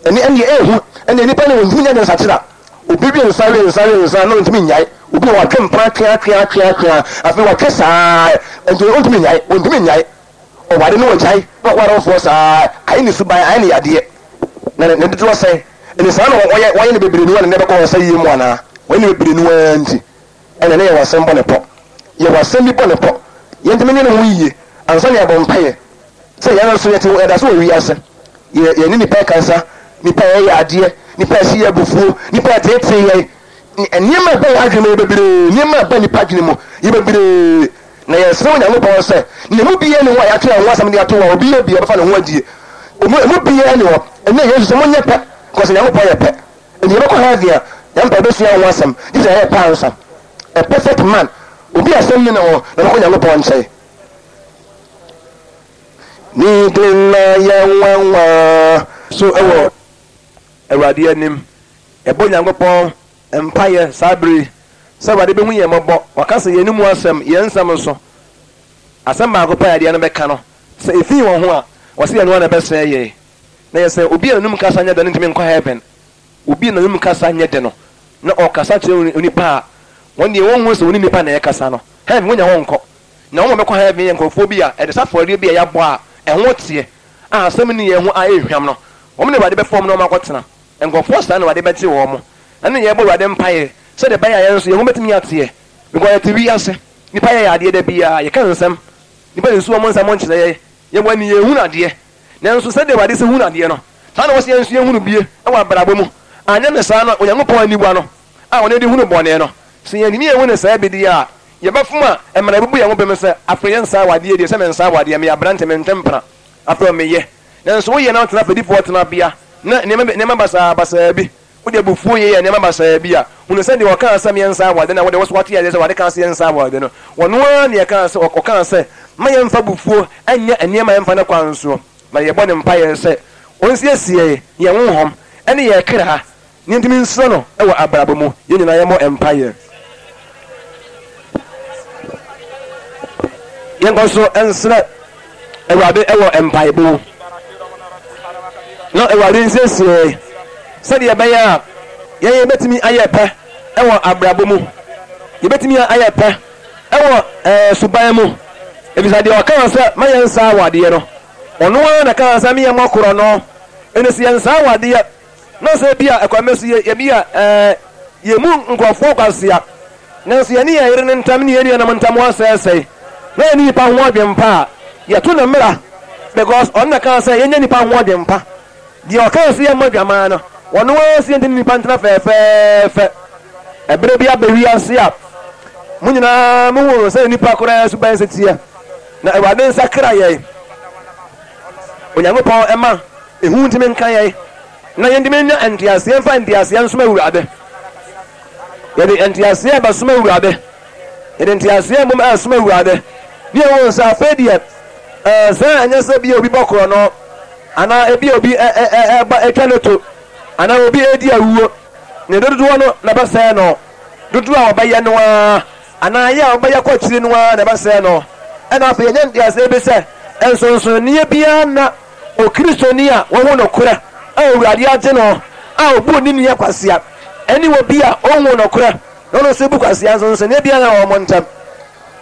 [SPEAKER 1] Ɛne ɛnneɛ ɛyɛ hu. Ɛnneɛ nipa no ontumi nyɛ nsakyera. Obi we nsa, we nsa, we nsa na ontumi nnyae. Obi wɔ hɔ watwe mpena atwe atwe atwe atwe a, afei watwe saa, nti ontumi nnyae, ontumi nnyae. Ɔware na wagyae na wakɔware foforɔ saa, ayɛ ne suban, ayɛ ne yadeɛ. Na ne dodoɔ sɛn? Ɛnti saa na wɔyɛ, wɔayɛ no bebree no ara na ɛnnɛ bɛkɔ wɔn sɛeɛ mu anaa? Wɔayɛ no bebree no ara nti, ɛnna na yɛwɔ asɛm bɔ ne pɔ. Yɛwɔ asɛm bi bɔ ne pɔ. Yɛntumi nyɛ ne ho yie ansa na yɛabɔ mpaeɛ sɛ yɛn nso yɛte, yɛda so wɔ wiase. Yɛ, yɛne nnipa rekasa, nnipa reyɛ adeɛ, nnipa rehye yɛn abufuo, nnipa reteetee yɛn. Nneɛma a ɛba yɛn adwene mu yɛ bebree, nneɛma a ɛba nnipa adwene mu yɛ bebree. Na yɛsrɛ Onyankopɔn sɛ, na emu biara nni hɔ a yɛatwerɛ ɛho asɛm de ato hɔ a obi yɛ bi a ɔbɛfa ne ho adie. Emu, emu biara nni hɔ. Ɛnnɛ Yesu sɛ, Monyɛ pɛ, because Nyankopɔn yɛ pɛ. Enti yɛbɛkɔ heaven a, yɛn mpae bɛsua ho asɛm, gye sɛ yɛayɛ pɛ ansa. A perfect man, obi a asɛm nni ne ho, na ɔbɛkɔ Nyankopɔn nkyɛn. Ne din na yɛ nwanwa. So wɔ Awurade anim. Yɛbɔ Nyankopɔn mpaeɛ saa berɛ yi sɛ Awurade bɛhu yɛn mmɔbɔ. Waka sɛ yɛn mu asɛm, yɛn nsɛm nso, asɛm baako pɛ a yɛde ano bɛka no, sɛ ɛfii wɔn ho a, wɔse ɛno ara na ɛbɛsɛe yɛn. Na yɛ sɛ obi a n'anum kasa nyɛ dɛ no ntumi nkɔ heaven. Obi a n'anum kasa nyɛ dɛ no, na ɔkasa kyerɛ onipa a, wɔn deɛ wɔnhu sɛ wɔne nipa na ɛrekasa no, heaven wɔnya hɔ nkɔ. Na wɔn a wɔbɛkɔ heaven yɛ nkurɔfoɔ bi a ɛde sɛ afɔreɛ bi a yɛabɔ a ɛho teɛ, a asɛm nni yɛn ho a ɛyɛ hwam no, wɔn na Awurade bɛfa wɔn na wɔn akɔtena. Nkurɔfoɔ saa na Awurade bɛgye wɔn. Ɛno na yɛbɔ Awurade mpaeɛ sɛdeɛ ɛbɛyɛ a yɛn nso yɛn ho bɛtumi ateɛ. Because yɛte wiase, nnipa yɛ yɛn adeɛ da biara, yɛka nsɛm, nnipa de nsu wɔn nsɛm nkyerɛ yɛn, yɛwɔ ani yɛnhunu adeɛ. Nanso sɛdeɛ Awurade sɛ hunu adeɛ no, saa na ɔsɛ yɛn nso yɛhunu bie wɔ abrabɔ mu. Anyɛ no saa no, Onyankopɔn aniwa no a ɔno de hunu bɔne no, sɛ yɛantumi anhu no saa bi deɛ a, yɛbɛfom a ɛma no abubu yɛn ho bem sɛ, Afei yɛnsaa wo adeɛ deɛ, sɛ mensaa wo adeɛ, meyɛ aberante, mente mpena, afei meyɛ. Nanso woyɛ na wotena fɛdifoɔ tenabea na nneɛma bi, nneɛma basaa basaa bi, wode abufuo yeyɛ nneɛma basaa bi a, hunu sɛ deɛ ɔkaa sɛ yɛnsan aware no a wode wo so woate aseɛ sɛ Awurade kaa sɛ yɛnsan aware no, ɔno ara na ɛkaa sɛ, ɔkaa sɛ, mma yɛmfa abufuo nyɛ nneɛma a ɛmfa ne kwan soɔ, na yɛbɔ no mpaeɛ sɛ ɔnsiesie yɛn honhom ne yɛn kra na yɛntumi nsuro no wɔ abrabɔ mu. Yɛn nyinaa yɛmmɔ mpaeɛ. Yɛnkɔ so nsrɛ Awurade wɔ mpaebɔ mu na Awurade nsiesie sɛdeɛ ɛbɛyɛ a yɛn yɛbɛtumi ayɛ pɛ wɔ abrabɔ mu, yɛbɛtumi ayɛ pɛ wɔ ɛɛ suban mu. Efisɛ deɛ ɔkaa sɛ ma yɛn nsa wɔ adeɛ no, ɔno ara na kaa sɛ meyɛ mmɔ no. Ɛnna sɛ yɛn nsa wɔ adeɛ na sɛ ebi a ɛkwan bɛ so yɛ ebi a ɛɛ yɛn mu nkurɔfoɔ kwasea, nanso yɛne yɛn yere no ntam ne yɛn nuanom ntam asɛesɛe, na yɛne nipa ho adwempa a, yɛto no mmara because ɔno na kaa sɛ yɛnyɛ nipa ho adwempa. Deɛ ɔkaa sɛ yɛmmɔ adwaman no, ɔno ara sɛ yɛntene nipa ntena fɛɛfɛɛfɛ. Ɛberɛ bi aba wiase a mo nyinaa mohunu sɛ nipa koraa suban sɛ teɛ, na Awurade nsakra yɛn. Onyankopɔn mma ehu ntumi nka yɛn na yɛntumi nya nteaseɛ mfa nteaseɛ nsom Awurade. Yɛde nteaseɛ bɛsom Awurade. Yɛde nteaseɛ mmom ɛresom Awurade. Ne yɛhu sɛ afei deɛ ɛɛ sɛ ɛnyɛ sɛ bi obi bɔ korɔ no anaa ebi obi ɛba atwa ne to anaa obi redi awuo ne dodoɔ no na ɛbɛsɛe no. Dodoɔ a wɔbɛyɛ no ara anaa yɛ a wɔbɛyɛ kɔ akyiri no ara na ɛbɛsɛe no. Ɛna afei yɛnya nteaseɛ bi sɛ nsonsonoeɛ biara nna Okristoni a wahu nokorɛ a Awurade agye no a ɔbu ne nua kwasea ɛne obi a ɔnhu nokorɛ na ɔno nso bu kwasea nsonsonoeɛ biara nna wɔn ntam.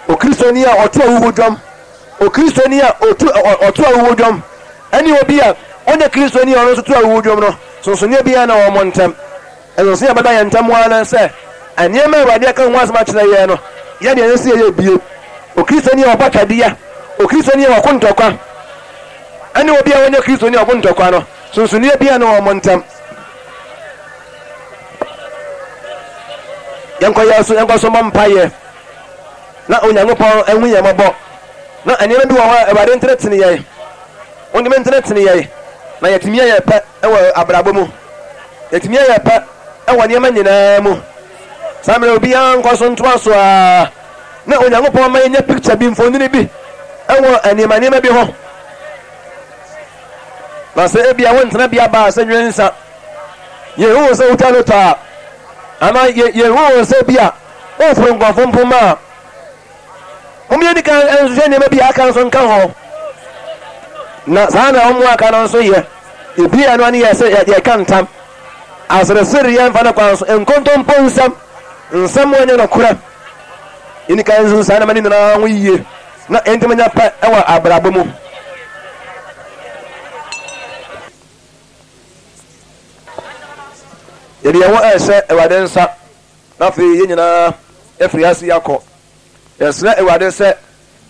[SPEAKER 1] Okristoni a ɔto ahuhudwom, Okristoni a ɔtu ɔto ahuhudwom ɛne obi a ɔnyɛ Kristoni a ɔno nso to ahuhudwom no, nsonsonoeɛ biara nna wɔn ntam. Nsonsonoe a ɛbɛda yɛn ntam ara ne sɛ, nneɛma a Awurade aka ho asɛm akyerɛ yɛn no, yɛn deɛ ɛnsɛ sɛ yɛyɛ bio. Okristoni a ɔbɔ twɛdeɛ, Okristoni a ɔko ntɔkwa, ɛne obi a ɔnyɛ Kristoni a ɔko ntɔkwa no, nsonsonoeɛ biara nni wɔn ntam. Yɛnkɔ yɛn so, yɛnkɔ so mmɔ mpaeɛ na Onyankopɔn ahu yɛn mmɔbɔ. Na nneɛma bi wɔ hɔ a Awurade ntenetene yɛn. Ontumi ntenetene yɛn na yɛatumi ayɛ pɛ wɔ abrabɔ mu. Yɛatumi ayɛ pɛ wɔ nneɛma nyinaa mu. Saa mmerɛ obiara nkɔ so ntoa so ara na Onyankopɔn ma yɛnya picture bi, mfonini bi wɔ nneɛma nneɛma bi ho. Na sɛ ebia wo ntena bea baa sɛ nwensa, yɛhu wo sɛ wotwa lotɔ a, anaa yɛhu wo sɛ bi a woforo nkurɔfo mpoma a, Mom yɛnni kan nhwehwɛ nneɛma bi a aka nso nka ho. Na saa na wɔn a aka no nso yɛ. Ebia ɛno ara ne yɛ sɛ yɛka ntam, aseresereɛ mfa no kwan so, nkontompo nsɛm, nsɛm a ɛnyɛ nokorɛ. Yɛnni kan nsusu saa nneɛma no nyinaa ho yie na yɛntumi nya pɛ wɔ abrabɔ mu. Yɛde yɛn ho rehyɛ Awurade nsa. Na afei yɛn nyinaa afiri ase akɔ. Yɛsrɛ Awurade sɛ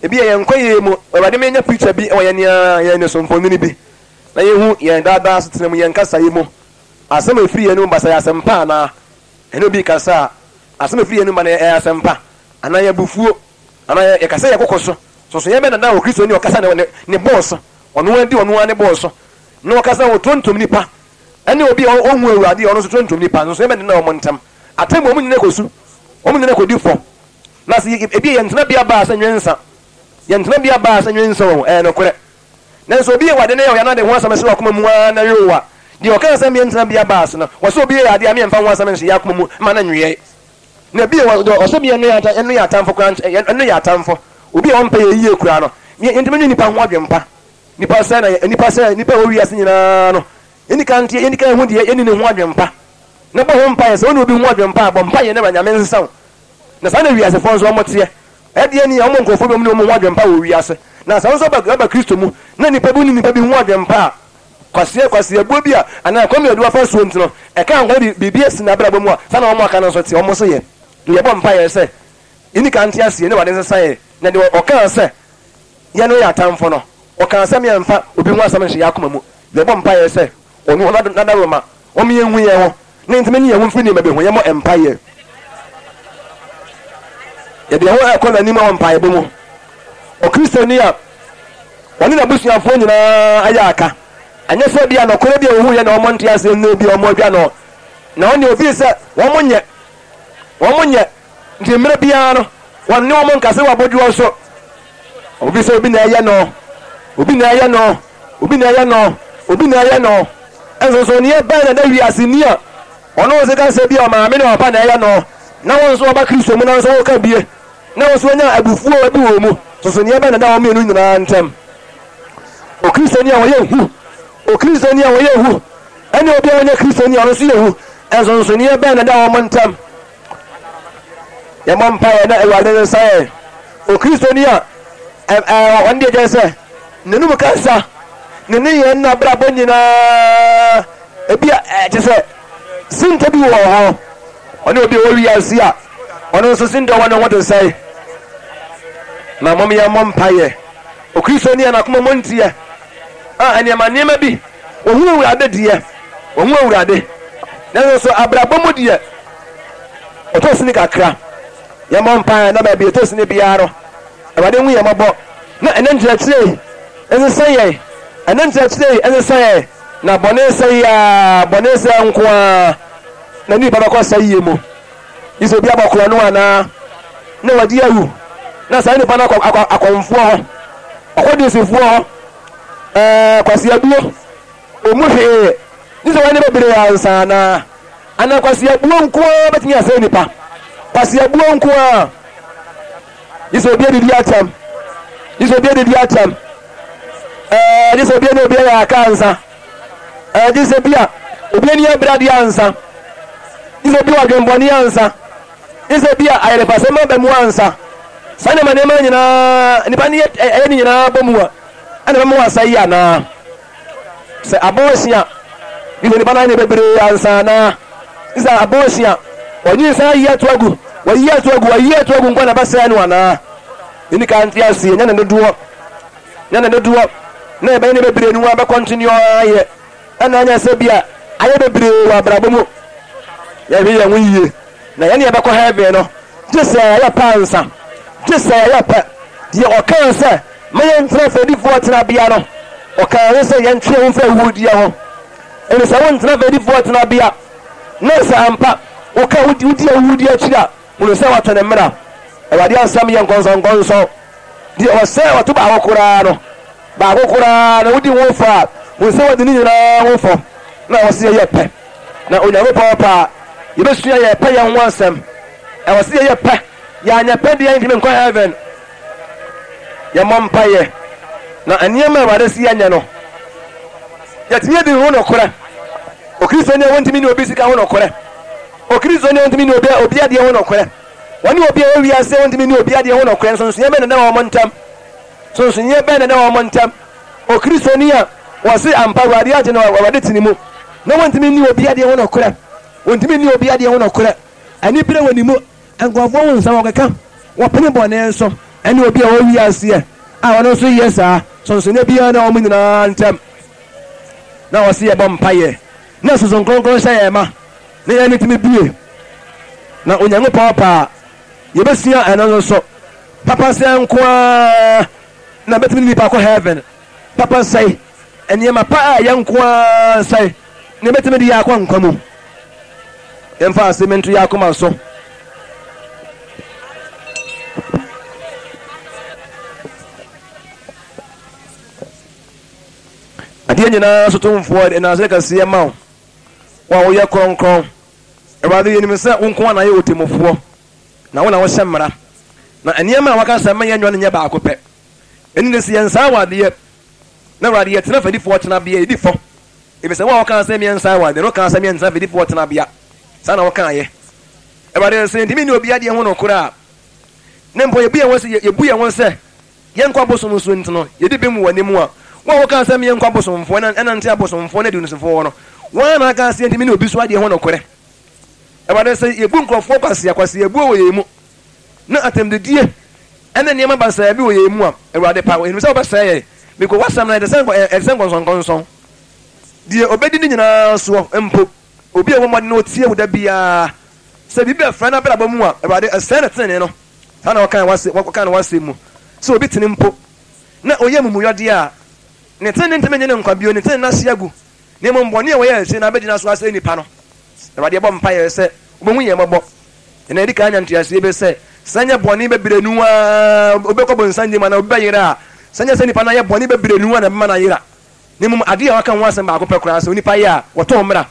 [SPEAKER 1] ebia yɛn nkɔyɛ mu, Awurade ma yɛnya picture bi wɔ yɛn ara yɛn ani so, mfonini bi, na yɛhu yɛn daa daa asetena mu, yɛn kasaeɛ mu, asɛm a ɛfiri yɛn anom ba, sɛ ɛyɛ asɛm pa anaa. Yɛne obi rekasa a, asɛm a ɛfiri yɛn anom ba no, ɛyɛ asɛm pa anaa ɛyɛ abufuo, anaa yɛkasa yɛn koko so. Sonsonoeɛ bɛn na na Okristoni a ɔkasa ne ne bɔɔ so, ɔno ara di ɔno ara ne bɔɔ so, na ɔkasa ɔtontom nnipa, Ɛne obi a ɔnhu Awurade a ɔno nso tontom nnipa no nso, yɛbɛdeda wɔn ntam atemmu, wɔn nyinaa kɔsu, wɔn nyinaa kɔdi fɔ. Na sɛ ebia yɛn tenabea baa sɛ nwensa, yɛn tenabea baa sɛ nwensa o, ɛyɛ nokorɛ. Nanso obi yɛ wɔ ade na ɛyɛ ɔya na ɔde ho asɛm hyɛ w'akoma mu ara na ɛwe wo a, deɛ ɔkaa sɛ yɛn tenabea baa ase no, wɔsɛ obi yɛ adeɛ a me yɛmfa ho asɛm nhyɛ yɛn akoma mu mma no nwe yɛn. Na ebia wɔ deɛ ɔsɛ bi yɛn no yɛ atamfo koraa, yɛn no yɛ atamfo. Obi a ɔmpɛ yɛn yie koraa no, yɛntumi nwe nnipa ho adwempa. Nnipa sɛ na nnipa sɛ nnipa a ɛwɔ wiase nyinaa no, yɛnni kan nteɛ, yɛnni kan nhu deɛ yɛnni ne ho adwempa, na bɔ ho mpaeɛ. Sɛ wo ne obi ho adwempa a, bɔ mpaeɛ na Nyame nsesa wo. Na saa na wiasefoɔ nso wɔn teɛ. Ɛdeɛ ni a, wɔn nkurɔfoɔ bi wɔn ne wɔn ho adwempa wɔ wiase. Na sɛ wo nso ba ba Kristo mu, na nnipa bi wo ne nnipa bi ho adwempa a, kwaseɛ kwaseɛbuo bi a, anaa kwan bi a wɔde wafa soɔ nti no, ɛka nkwa bi biribi asi n'abrabɔ mu a, saa na wɔn a aka no nso teɛ, wɔn nso yɛ. Yɛbɔ mpaeɛ sɛ, yɛnni kan nte aseɛ na Awurade nsesa yɛn. Na deɛ ɔkaa sɛ, Yɛn no yɛ atamfo no, ɔkaa sɛ yɛmfa obi ho asɛm nhyɛ yɛn akoma mu. Yɛbɔ mpaeɛ sɛ ɔno n'adaworoma ɔmma yɛnhu yɛn ho na yɛntumi nyi yɛn ho mfiri nneɛma bi ho. Yɛmmɔ mpaeɛ. Yɛde yɛn ho rekɔ n'anim wɔ mpaebɔ mu. Ɔkristoni a ɔne n'abusuafoɔ nyinaa ayɛ aka, anyɛ sɛ ebia nɔkorɛ bi a wɔhuiɛ na wɔnte aseɛ na ebia wɔadwa no, na ɔne ofii sɛ wɔnyɛ, wɔnyɛ. Nti mmerɛ biara no, wɔne wɔn nkasa wɔ abodwoɔ so. Obi sɛ obi na ɛyɛ no, obi na ɛyɛ no, obi na ɛyɛ no, obi na ɛyɛ no. Nsonsonoeɛ bɛn na ɛda wiase ni a ɔno nso ka sɛ bi a ɔmaame ne ɔpapa na ɛyɛ no, na wo nso ɔba Kristo mu na nso woka bie, na wo nso wonya abufuo bi wɔ mu. Nsonsonoeɛ bɛn na ɛda wɔn mmienu nyinaa ntam? Okristoni a ɔyɛ hu, Okristoni a ɔyɛ hu, ɛne obi a ɔnyɛ Kristoni a ɔno nso yɛ hu. Nsonsonoeɛ bɛn na ɛda wɔn ntam? Yɛmmɔ mpaeɛ na Awurade nsa yɛn. Okristoni a ɔno deɛ kyerɛ sɛ n'anum kasa, ne nneyɛɛ ne n'abrabɔ nyinaa ebi a ɛkyɛ sɛ sintɔ bi wɔ hɔ. Ɔne obi a ɔwɔ wiase a ɔno nso sintɔ wɔ ne ho te sɛe. Na mom yɛmmɔ mpaeɛ. Okristoni a n'akoma mu nteɛ a nneɛma nneɛma bi wɔhu Awurade deɛ, wɔhu Awurade. Nanso so abrabɔ mu deɛ ɔtɔ sini kakra. Yɛmmɔ mpaeɛ na baabi ɛtɔ sini biara no, Awurade nhu yɛn mmɔbɔ na ɛnɛ nkyerɛkyerɛ yi nsesa yɛn. Ɛnnɛ nkyerɛkyerɛ yi ɛne sɛ na bɔne sɛe a, bɔne sɛe nko ara na nnipa bɛkɔ sɛeɛ mu. Gye sɛ obi abɔ korɔno anaa na wadi awu na saa nipa no akɔ akɔ akɔmfoɔ hɔ, ɔkɔ dunsinfoɔ hɔ, ɛɛ kwasiabuo, ɔmu hwee. Gye sɛ wɔne bebree ansa anaa anaa kwasiabuo nko ara bɛtumi asɛe nipa. Kwasiabuo nko ara. Gye sɛ obi adidi atɛm. Gye sɛ obi adidi atɛm. Ɛɛ gye sɛ obi ne obi ayɛ aka ansa. Ɛɛ gye sɛ bi a obi ani abere adeɛ ansa. Gye sɛ obi wɔ adwemmɔne ansa. Gye sɛ bi a ayerepasɛm aba mu ansa. Saa nneɛma nneɛma nyinaa nipa ne ɛyɛ ne nyinaa bɔ mu a ɛna ɛbɛma wasa yi anaa? Sɛ abortion a, gye sɛ nipa no anyɛ bebree ansa anaa? Gye sɛ abortion a, wɔnyinsɛn ayi ato agu, wɔayi ato agu, wɔayi ato agu nko na ɛbɛsɛe no anaa? Yɛnni kan nte aseɛ, nyɛ ne dodoɔ, nyɛ ne dodoɔ, na yɛbɛyɛ ne bebree no ara bɛkɔntene ayɛ, ɛna anyɛ sɛ bi a ayɛ bebree wɔ abrabɔ mu. Yɛhwɛ yɛn ho yie, na yɛne yɛbɛkɔ heaven no, gye sɛ yɛayɛ pɛ ansa, gye sɛ yɛayɛ pɛ. Deɛ ɔkaa sɛ, Ma yɛntena fɛdifoɔ tenabea no, ɔkaa ne sɛ yɛntwe yɛn ho mfiri ahuhudeɛ ho. Ɛne sɛ wontena fɛdifoɔ tenabea, na sɛ ampa woka wodi wodi ahuhudeɛ akyiri a, hunu sɛ woato ne mmara. Awurade asɛm yɛ nkɔnsɔnkɔnsɔn. Deɛ ɔsɛe ɔto baako koraa no, baako koraa na wodi ho fɔ a, hunu sɛ wadi ne nyinaa ho fɔ. Na ɛwɔ sɛ yɛyɛ pɛ. Na Onyankopɔn pɛ a, yɛbɛsua yɛn pɛyɛ ho asɛm. Ɛwɔ sɛ yɛyɛ pɛ. Yɛanyɛ pɛ deɛ yɛntumi nkɔ heaven. Yɛmmɔ mpaeɛ na nneɛma a Awurade se yɛnyɛ no, yɛtumi adi ho nokorɛ. Okristoni a wɔntumi ne obi sika ho nokorɛ. Okristoni a wɔntumi ne obi obi adeɛ ho nokorɛ. Wɔne obi a ɛwɔ wiase a wɔntumi ne obi adeɛ ho nokorɛ. Nsonsonoeɛ bɛn na ɛda wɔn ntam? Nsonsonoeɛ bɛn na ɛda wɔn ntam? Okristoni a wɔse ampa Awurade agye no, Awurade te ne mu, na wɔntumi nni obi adeɛ ho nokorɛ. Wɔntumi nni obi adeɛ ho nokorɛ. Anibere wɔ ne mu. Nkurɔfoɔ hu sɛ wɔkeka, wɔpene bɔne so, ɛne obi a ɔwɔ wiaseɛ a ɔno nso yɛ saa. Sonsonneɛ biara nna wɔn nyinaa ntam. Na wɔse yɛbɔ mpaeɛ na Sunsum Kronkron hyɛ yɛn ma na yɛn ani tumi bue. Na Onyankopɔn pɛ a, yɛbɛsua ɛno nso so. Papa sɛe nko ara na bɛtumi de nipa akɔ heaven. Papa sɛe, nneɛma pa a ɛyɛ nko ara sɛe na ɛbɛtumi de yɛn akɔ nkwa mu. Yɛmfa asɛm nto yɛn akoma so. Adeɛ nyinaa so tumfoɔ de nnaase kɛseɛ ma wo, wo a woyɛ kronkron. Awurade, yɛnim sɛ wo nko ara na yɛ ɔtemmufoɔ, na wo na wohyɛ mmara. Na nneɛma a waka sɛ mma yɛnyɔ no nyɛ baako pɛ. Ɛno nti sɛ yɛnsan wɔ adeɛ, na Awurade yɛtena fɛdifoɔ tenabea, yɛdi fɔ. Efisɛ wo a wokaa sɛ meɛnsan wɔ adeɛ no, wokaa sɛ meɛntena fɛdifoɔ tenabea. Saa na wokaeɛ. Awurade, sɛ yɛntumi nni obi adeɛ ho nokorɛ a, na mpo yɛbu yɛn ho sɛ, yɛbu yɛn ho sɛ yɛnkɔ abosom so nti no, yɛdi bem wɔ w'anim a, wo a wokaa sɛ meɛnkɔ abosomfoɔ ɛnante abosomfoɔ ne aduonosifoɔ hɔ no, wo ara na aka sɛ yɛntumi nni obi so adeɛ ho nokorɛ. Awurade, sɛ yɛbu nkurɔfoɔ kwasea, kwaseabuo wɔ yɛn mu, na atɛmdidie ne nneɛma basaa bi wɔ yɛn mu a, Awurade, pa, yɛnim sɛ wobɛsɛe yɛn. Mekɔ w'asɛm no, ɛte sɛ ɛte sɛ nkɔnsɔnkɔnsɔn. Deɛ ɔbɛdi ne nyinaa soɔ mpo, obi a ɔbɔ mmɔden na ɔtie wo da biara, sɛ biribi bɛfra n'abrabɔ mu a, Awurade, ɛsɛe ne tenenee no. Saa na wɔkae w'asɛm, wɔka no w'asɛm mu, sɛ obi tene mpo, na ɔyɛ amumuyɔdeɛ a, ne tenenee ntumi nnye no nkwa bio, ne tenenee no ahye agu, na mmom bɔne a wɔyɛ akyire no abɛgyina so asɛe nnipa no. Awurade, yɛbɔ mpaeɛ sɛ wobɛhu yɛn mmɔbɔ. Yɛn a yɛdi kan anya nteaseɛ bi sɛ, sɛ ɛnyɛ bɔne bebree no ara obi bɛkɔ bonsam gya mu anaa obi bɛyera a, sɛ ɛnyɛ sɛ nipa no ayɛ bɔne bebree no ara na ɛbɛma no ayera, na mmom adeɛ a wɔaka ho asɛm baako pɛ koraa sɛ onipa yɛ a, wɔtɔ mmra.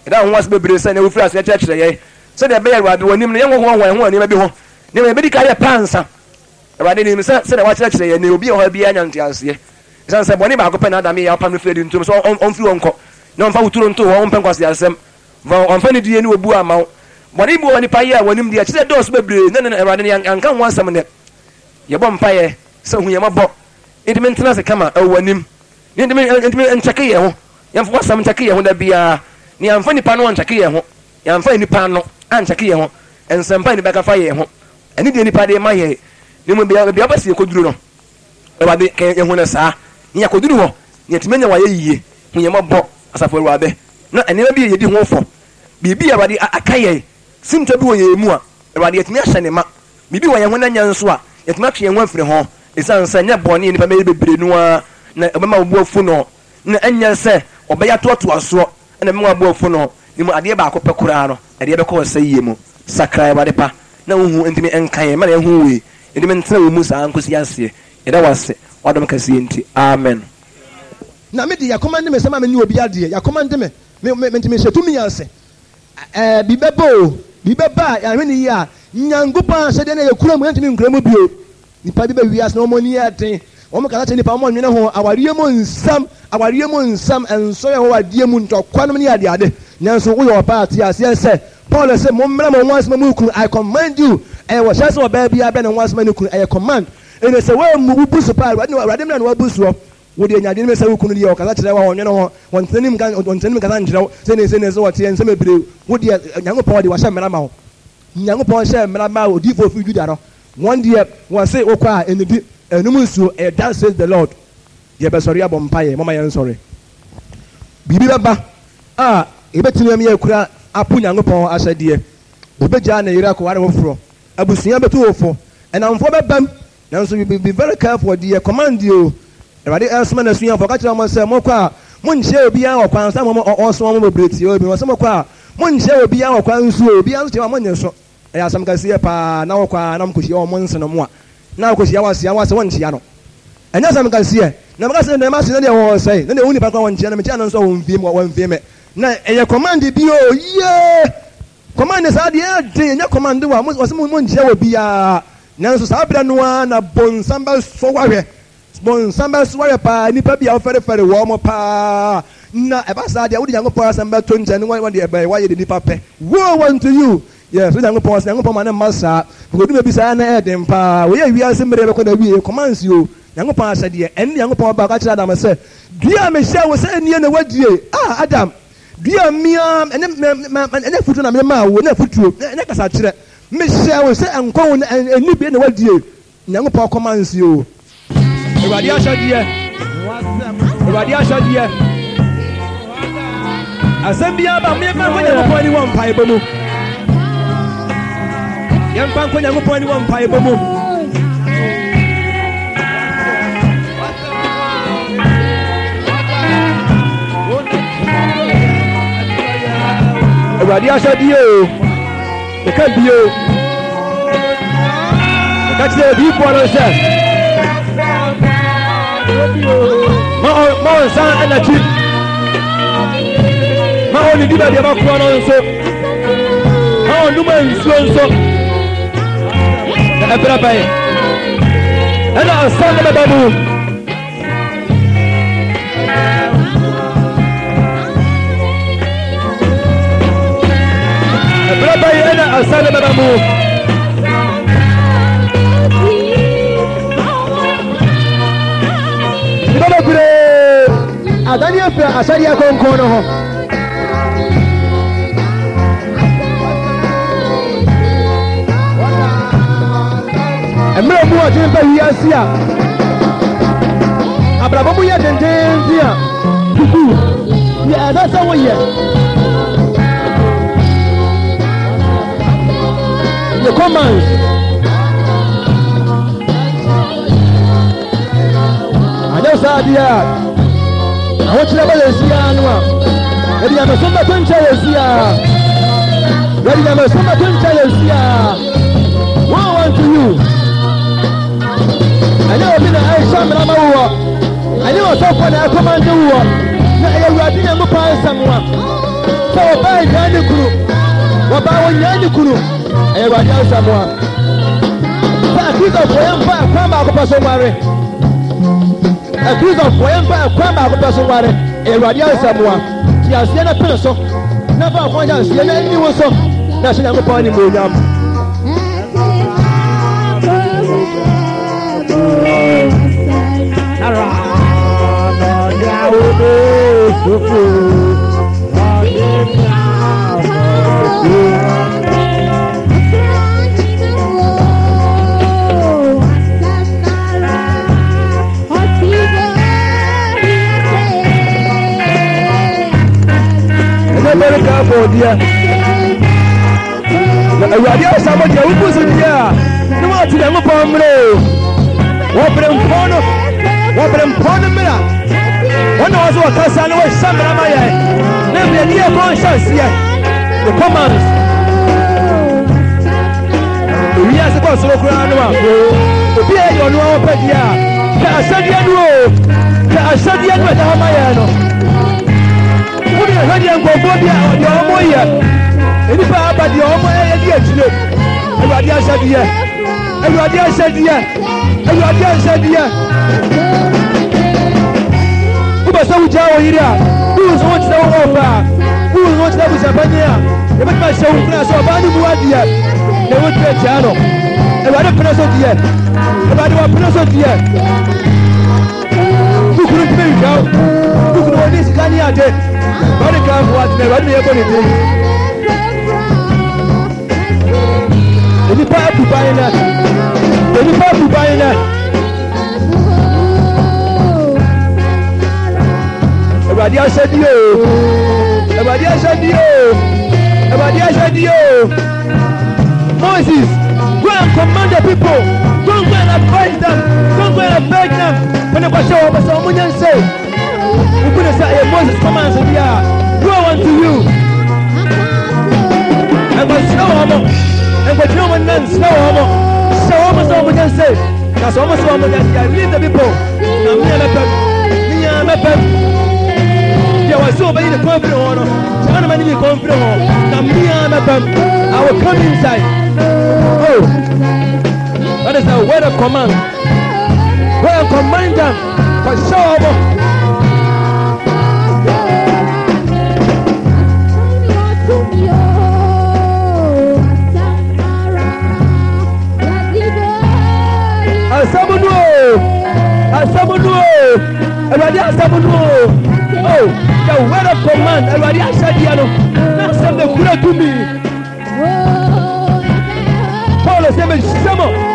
[SPEAKER 1] Yɛda wo ho ase bebree sɛ nnɛ wofiri aseɛ kyerɛkyerɛ yɛn sɛdeɛ ɛbɛyɛ Awurade w'anim no yɛnhohoahoa yɛn ho wɔ nneɛma bi ho, na mmom yɛbɛdi kan ayɛ pɛ ansa. Awurade, nim sɛ sɛdeɛ woakyerɛkyerɛ yɛn nnɛ yi, obi a ɔwɔ ha biara nya nteaseɛ. Ɛsiane sɛ bɔne baako pɛ na Adam yɛeɛ a wopam no firii adi ntom sɛ ɔmfiri hɔ nkɔ, na ɔmfa wo turo nto hɔ, ɔmpɛ nkwaseasɛm. Fa wɔmfa nidie ne obuo amma wo. Bɔne bi wɔ hɔ nnipa yɛ a wɔnim deɛ ɛkyerɛ dɔɔso bebree na ne Awurade no yɛnka ho asɛm nnɛ. Yɛbɔ mpaeɛ sɛ hu yɛn mmɔbɔ yɛntumi ntena ase kama ɛwɔ w'anim na yɛntumi yɛntumi nkyɛke yɛn ho yɛmfa w'asɛm nkyɛke yɛn ho da biara na yɛamfa nnipa no ankyɛke yɛn ho yɛamfa nnipa ano ankyɛke yɛn ho nsɛmpa a nnipa ka fa yɛn ho ɛne deɛ nnipa de ma yɛn na mmom baabi a wopɛ sɛ yɛkɔduru no Awurade, ka yɛhu no saa, na yɛakɔduru hɔ, na yɛatumi anya w'ayɛyie. Hu yɛn mmɔbɔ, Asafo Awurade, na nneɛma bi a yɛdi ho fɔ, biribi a Awurade aka yɛn, sintɔ bi wɔ yɛn mu a, Awurade, yɛatumi ahyɛ ne ma. Biribi wɔ yɛn ho na ɛnyɛ nso a, yɛatumi atwe yɛn ho afiri ho, ɛsiane sɛ ɛnyɛ bɔne a nnipa bɛyɛ bebree no ara na ɛbɛma wo bo afu no. Na ɛnyɛ sɛ wɔbɛyɛ atoatoasoɔ na ɛbɛma wɔabu afu no, na mmom adeɛ baako pɛ koraa no, ɛdeɛ bɛkɔ ɔsɛeɛ mu. Sakra Awurade pa, na wo hu ntumi nka yɛn, ma yɛn ho wei ntumi ntena wo mu saa nkosi aseɛ. Yɛda wo ase, w'adom kɛseɛ nti. Amen.
[SPEAKER 2] Na me de, yɛakɔmande me sɛ ma menye obi adeɛ, yɛakɔmande me, me, me, mente mehyɛ tumi ase. Ɛɛ, biribi bɛba o, biribi bɛba a, yɛanhwɛ no yie a, Nyankopɔn ahyɛdeɛ no a yɛkura mu, yɛntumi nkura mu bio. Nnipa bi ba wiase na wɔn ani yɛ den, wɔkasa kyerɛ nnipa, wɔnnwene ho, awareɛ mu nsɛm, awareɛ mu nsɛm, nsɔre a ɛwɔ adeɛ mu, ntɔkwa nom ne adeade. Nanso woyɛ ɔbaa a, te aseɛ sɛ, Paul se, Mommrɛ mo ho ase ma mo kunu, I command you, ɛyɛ wɔhyɛ sɛ ɔbaa biara brɛ ne ho ase ma ne kunu, ɛyɛ command. Enti sɛ woammu wo bu so paa a, Awurade Awurade mmara na woabu soɔ. Wo deɛ nya adwene bi sɛ wo kunu deɛ ɔkasa kyerɛ wo a ɔnnwene ho, ɔntena anim nka, ɔntena anim nkasa nkyerɛ wo sɛnea sɛnea sɛ ɔteɛ, nsɛm bebree. Wo deɛ Nyankopɔn de wahyɛ mmara ma wo. Nyankopɔn hyɛɛ mmara maa odiyifoɔ firi Juda no, wɔn deɛ wɔse wokɔ a nnidi, nnom nsuo, ɛyɛ thus says the Lord. Yɛbɛsɔre abɔ mpaeɛ, momma yɛnsɔre. Biribi bɛba a yɛbɛtumi ama yɛakura apo Nyankopɔn ahyɛdeɛ. Obi bɛgyaa ne yere akɔware foforɔ, abusua bɛtu wo fo, nnamfoɔ bɛbam, nanso you be very careful, deɛ command o, Awurade resoma n'asuafoɔ, ɔka kyerɛɛ wɔn sɛ, Mokɔ a, monnhyia obiara wɔ kwan so, na mmom ɔresoma wɔn bebree tiaa obi. Ɔse mokɔ a, monnhyia obiara wɔ kwan so o, obiara nso kyia mo a, monnye so. Ɛyɛ asɛm kɛseɛ paa, na wokɔ a na mokɔhyia wɔn nse no mo a, na wokɔhyia w'ase a, w'ase wonkyia no. Ɛnyɛ asɛm kɛseɛ. Na meka sɛ, Nnɛ m'ase no deɛ wɔresɛe, na deɛ ɔhu nipa koraa wɔnkyia no, mekyia no nso a wɔmfie me, wɔmfie me. Na ɛyɛ command bi o, yie! Command saa deɛ ɛyɛ den, ɛnyɛ command wa, ɔse monnkyia obiara. Nanso saa berɛ no ara na bonsam bɛsɔ wo ahwɛ. Bonsam bɛso ayɛ paa, nnipa bi a wofɛrefɛre wɔn paa, na ɛba saa deɛ, wode Nyankopɔn asɛm bɛto nkyɛn ne wɔn deɛ ɛbɛyɛ woayɛ deɛ nnipa pɛ. Woe unto you! Yes, wode Nyankopɔn asɛm, Nyankopɔn ma no mma saa. Because ɛdu baabi saa na ɛyɛ den paa. Wei yɛ wiase mmerɛ yɛbɛkɔ n'awieɛ, commands o, Nyankopɔn ahyɛdeɛ. Ɛnne Nyankopɔn ba ɔka kyerɛɛ Adam sɛ, Dua a mehyɛɛ wo sɛ nnie na woadie. Ah, Adam, dua a me ara, ɛnyɛ, me, me, ɛnyɛ afutuo na mede maa wo, ɛnyɛ afutuo, ɛnyɛ kasakyerɛ. Mehyɛɛ wo sɛ nkɔ ho na ɛnni bie na woadie. Nyankopɔn kɔma nsi o. Awurade ahyɛdeɛ. Awurade ahyɛdeɛ. Asɛm biara ba mo yɛmfa nkɔ Nyankopɔn ani wɔ mpaebɔ mu. Yɛmfa nkɔ Nyankopɔn ani wɔ mpaebɔ mu. Awurade ahyɛdeɛ o. Meka bio, meka kyerɛ odiyifoɔ no sɛ, ma ma ɔnsan n'akyi, ma ɔnnidi baabi a bakoa no nso, ma ɔnnom nsuo nso, na ɛberɛ bɛn ɛna ɔsan no bɛba mu. Ɛberɛ bɛyɛ na asa no bɛba mu. Nnipa bebree adane afiri ahyɛdeɛ kronkron no ho. Mmerɛ mu ɔdwen ba wiase a abrabɔ mu yɛ dendeenden a tutu deɛ ɛsɛ sɛ woyɛ yɛ commands. Anyɛ saa deɛ a, ahokyerɛ bɛ yɛn si ara no a, yɛde nyamesom bɛto nkyɛn yɛn si ara. Yɛde nyamesom bɛto nkyɛn yɛn si ara. Woe unto you. Ɛnyɛ obi na ɛnhyɛ mmara ma wowɔ. Ɛnyɛ ɔsɔfoɔ na ɛkɔmande wowɔ. Na ɛyɛ Awurade Nyankopɔn asɛm a sɛ ɔbaa nyaa ne kunu, wɔbaa wɔnyaa ne kunu. Ɛyɛ Awurade asɛm a. Sɛ Akristofoɔ yɛmfa ɛkwan baako pɛ so nware. Akristofoɔ yɛmfa ɛkwan baako pɛ so nware. Ɛyɛ Awurade asɛm a. Te aseɛ na pene so. Na fa ɔkwan hyɛ aseɛ na ɛnni wo so. Na hyɛ Nyankopɔn animuonyam. Ɛnyɛ very careful deɛ. Na Awurade asɛm deɛ wobu so deɛ a ne wɔate Nyankopɔn mmerɛ o. Wɔbere mpɔn no, wɔbere mpɔn no mmerɛ. Wɔn na wɔn so wɔkasa na wɔhyɛ mmara ma yɛn. Na mmea di yɛ kɔn hyɛ aseɛ. The commands. Ewiase kɔ soro koraa no a, obi a ɛyɛ ɔno ara ɔpɛ deɛ a, hwɛ ahyɛdeɛ no o, hwɛ ahyɛdeɛ no a ɛda hɔ ma yɛn no. Wode hwɛ deɛ nkurɔfoɔ bi a deɛ wɔn yɛ, nnipa aba deɛ wɔn ɛyɛ di akyire. Awurade ahyɛdeɛ, Awurade ahyɛdeɛ, Awurade ahyɛdeɛ. Wobɛ sɛ wogyaa wo yere a, wohu sɛ wonkyerɛ wo ɔfa a, wohu sɛ wonkyerɛ abusuapanyin a, yɛbɛtumi ahyɛ wo nkuran sɛ ɔbaa no mu adeɛ na wotumi agyaa no. Awurade pene so deɛ, Awurade wapene so deɛ. Wo kunu ntumi nhwɛ wo. Wo kunu wɔ ne sika ne ade. Awurade ka ho ade na Awurade na yɛbɔ ne din. Nnipa abu ban nɛ. Nnipa abu ban nɛ. Awurade ahyɛdeɛ o. Awurade ahyɛdeɛ o. Awurade ahyɛdeɛ o. Moses, go and command the people. Go and go and advise them. Go and go and beg them. When they question wɔn sɛ wɔn nyɛ nse. Wobu ne sɛ ɛyɛ Moses commands bi a. Go unto you. Nkɔsrɛ wɔn mo. Nkɔgyina wɔn nan nsrɛ wɔn mo. Hyɛ wɔn mo sɛ wɔn nyɛ nse. Na sɛ wɔn sɛ wɔn nyɛ nse, leave the people. Na mmea mɛpɛm. Mmea mɛpɛm. Deɛ wɔsɛ wɔbɛyi ne kɔn firi ho no. Saa na mani mi kɔn firi ho. Na mmea mɛpɛm. I will come inside. Oh, that is a word of command. Go and command them. Kɔhyɛ wɔn. Asɛm no o, asɛm no o, Awurade asɛm no o. Oh, the word of command, Awurade ahyɛdeɛ no, n'asɛm na kura tumi. Paul sɛ mehyɛ mo.